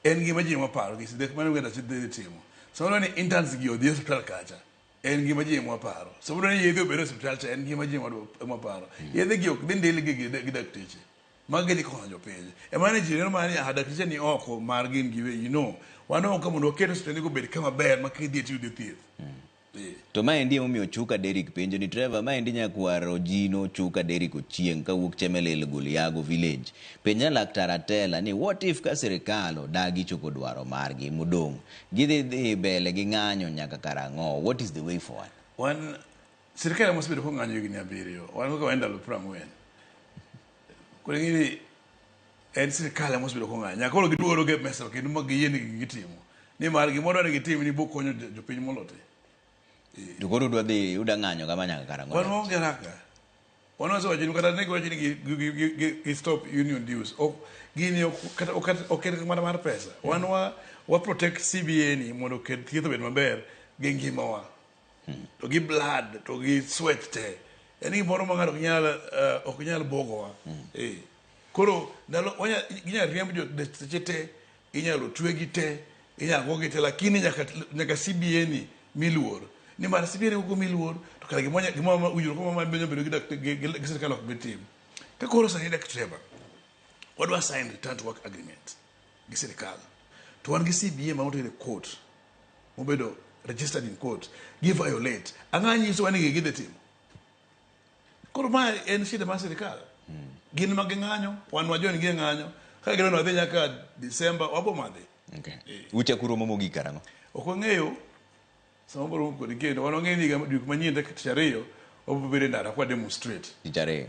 [SPEAKER 8] en gima ji waparo gi sidek mano ng'ato dhi timo. Samoro ni interns gi odhi e osiptal kacha. En gima ji waparo. Samoro ni yedhe obed e osiptal cha en gima ji waparo. Yedhe gi ok dhi ndil gi dakteche. Magi dhi konyo jopiny. Ema ne ji neno mana ni dakteche ni oko mar gin giwegi. No. Wan oko mondo waket osiptende go obed kama ber ma kidhi tiyudo thieth.
[SPEAKER 1] To maendi emomiyo Chuka Derrick penjo ni Trevor, maendi nyakwar Ojino Chuka Derrick Ochieng' kawuok Chemelil Guliago village. Penja laktar Atela ni what if ka sirikal odagi chopo dwaro margi modong' gidhi dhi mbele gi ng'anyo nyaka karang'o? What is the way forward?
[SPEAKER 8] Wan sirikal ema osebedo kong'anyo higni 7. Wan kaka wan ndalo 40. Koro ing'e en sirikal ema osebedo kong'anyo. Nyaka koro giduogo e mesa kendo ma giyie ni gitimo. Nimar gima wadwaro ni gitim ni bokonyo jopiny molote.
[SPEAKER 1] To koro udwa dhi uda ng'anyo kama nyaka karang'o?
[SPEAKER 8] Wan waonge haraka. Wan wasewacho ni kata ne giwacho ni gi stop union dues. Ok gini kata ok en mana mar pesa. Wan wa protect CBA ni mondo oket thieth obed maber gi ngimawa. To gi blood to gi sweat te. En gimoro ma ng'ato ok nyal bogowa. Koro ndalo ginyalo riemb jo te, inyalo twegi te, inyalo gogi te, lakini nyaka CBA ni miluor. Nimar CBA ni ok miluor to kare gima winjruok ma bedo gi sirikal ok bi tim. Ka koro sani Dr. Trevor, wadwa sign return to work agreement gi sirikal. To wan gi CBA ma otere court, mobedo registered in court, gi violate. Ang'o nyisowa ni gidhi timo? Koro ma en shida mar sirikal. Gin ma ging'anyo, wan wajoin gi ng'anyo. Ka gidwa ni wadhi nyaka December, wabo madhi.
[SPEAKER 1] Okay. Uchako romo mogik karang'o?
[SPEAKER 8] Ok wang'eyo sama wabiro romo kod kendo. Wan wang'eyo ni higa wik manyien tarik 2 wabiro bedo e ndara kwa demonstrate.
[SPEAKER 1] Tich 2?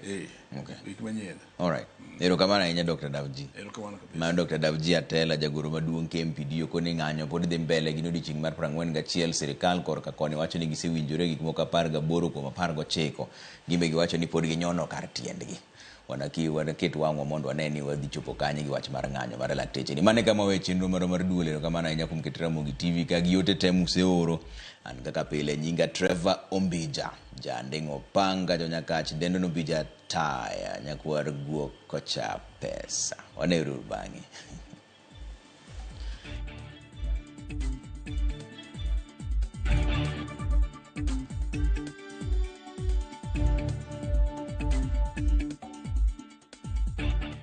[SPEAKER 1] Okay.
[SPEAKER 8] Wik manyien.
[SPEAKER 1] All right. Erokamano ahinya Dr. Davji.
[SPEAKER 8] Erokamano kabisa.
[SPEAKER 1] Mano Dr. Davji Atela, jagoro maduong' KMPDU koni ng'anyo pod dhi mbele gi odiochieng' mar 41. Sirikal korka koni wacho ni gisewinjore gik moko 18 kuom 19. Gimbe giwacho ni pod ginyono kar tiendgi. Wanaket wang'wa mondo wane ni wadhi chopo kanye gi wach mar ng'anyo mar lakteche ni. Mano e kama wawe chenro marwa mar duol. Erokamano ahinya kuom keto Ramogi TV ka gi ote te museoro. An kaka pile nyinga Trevor Ombija, janding'o panga jonyakach dendo Ombija taya nyakwar guok kocha pesa. Waneuru bang'e.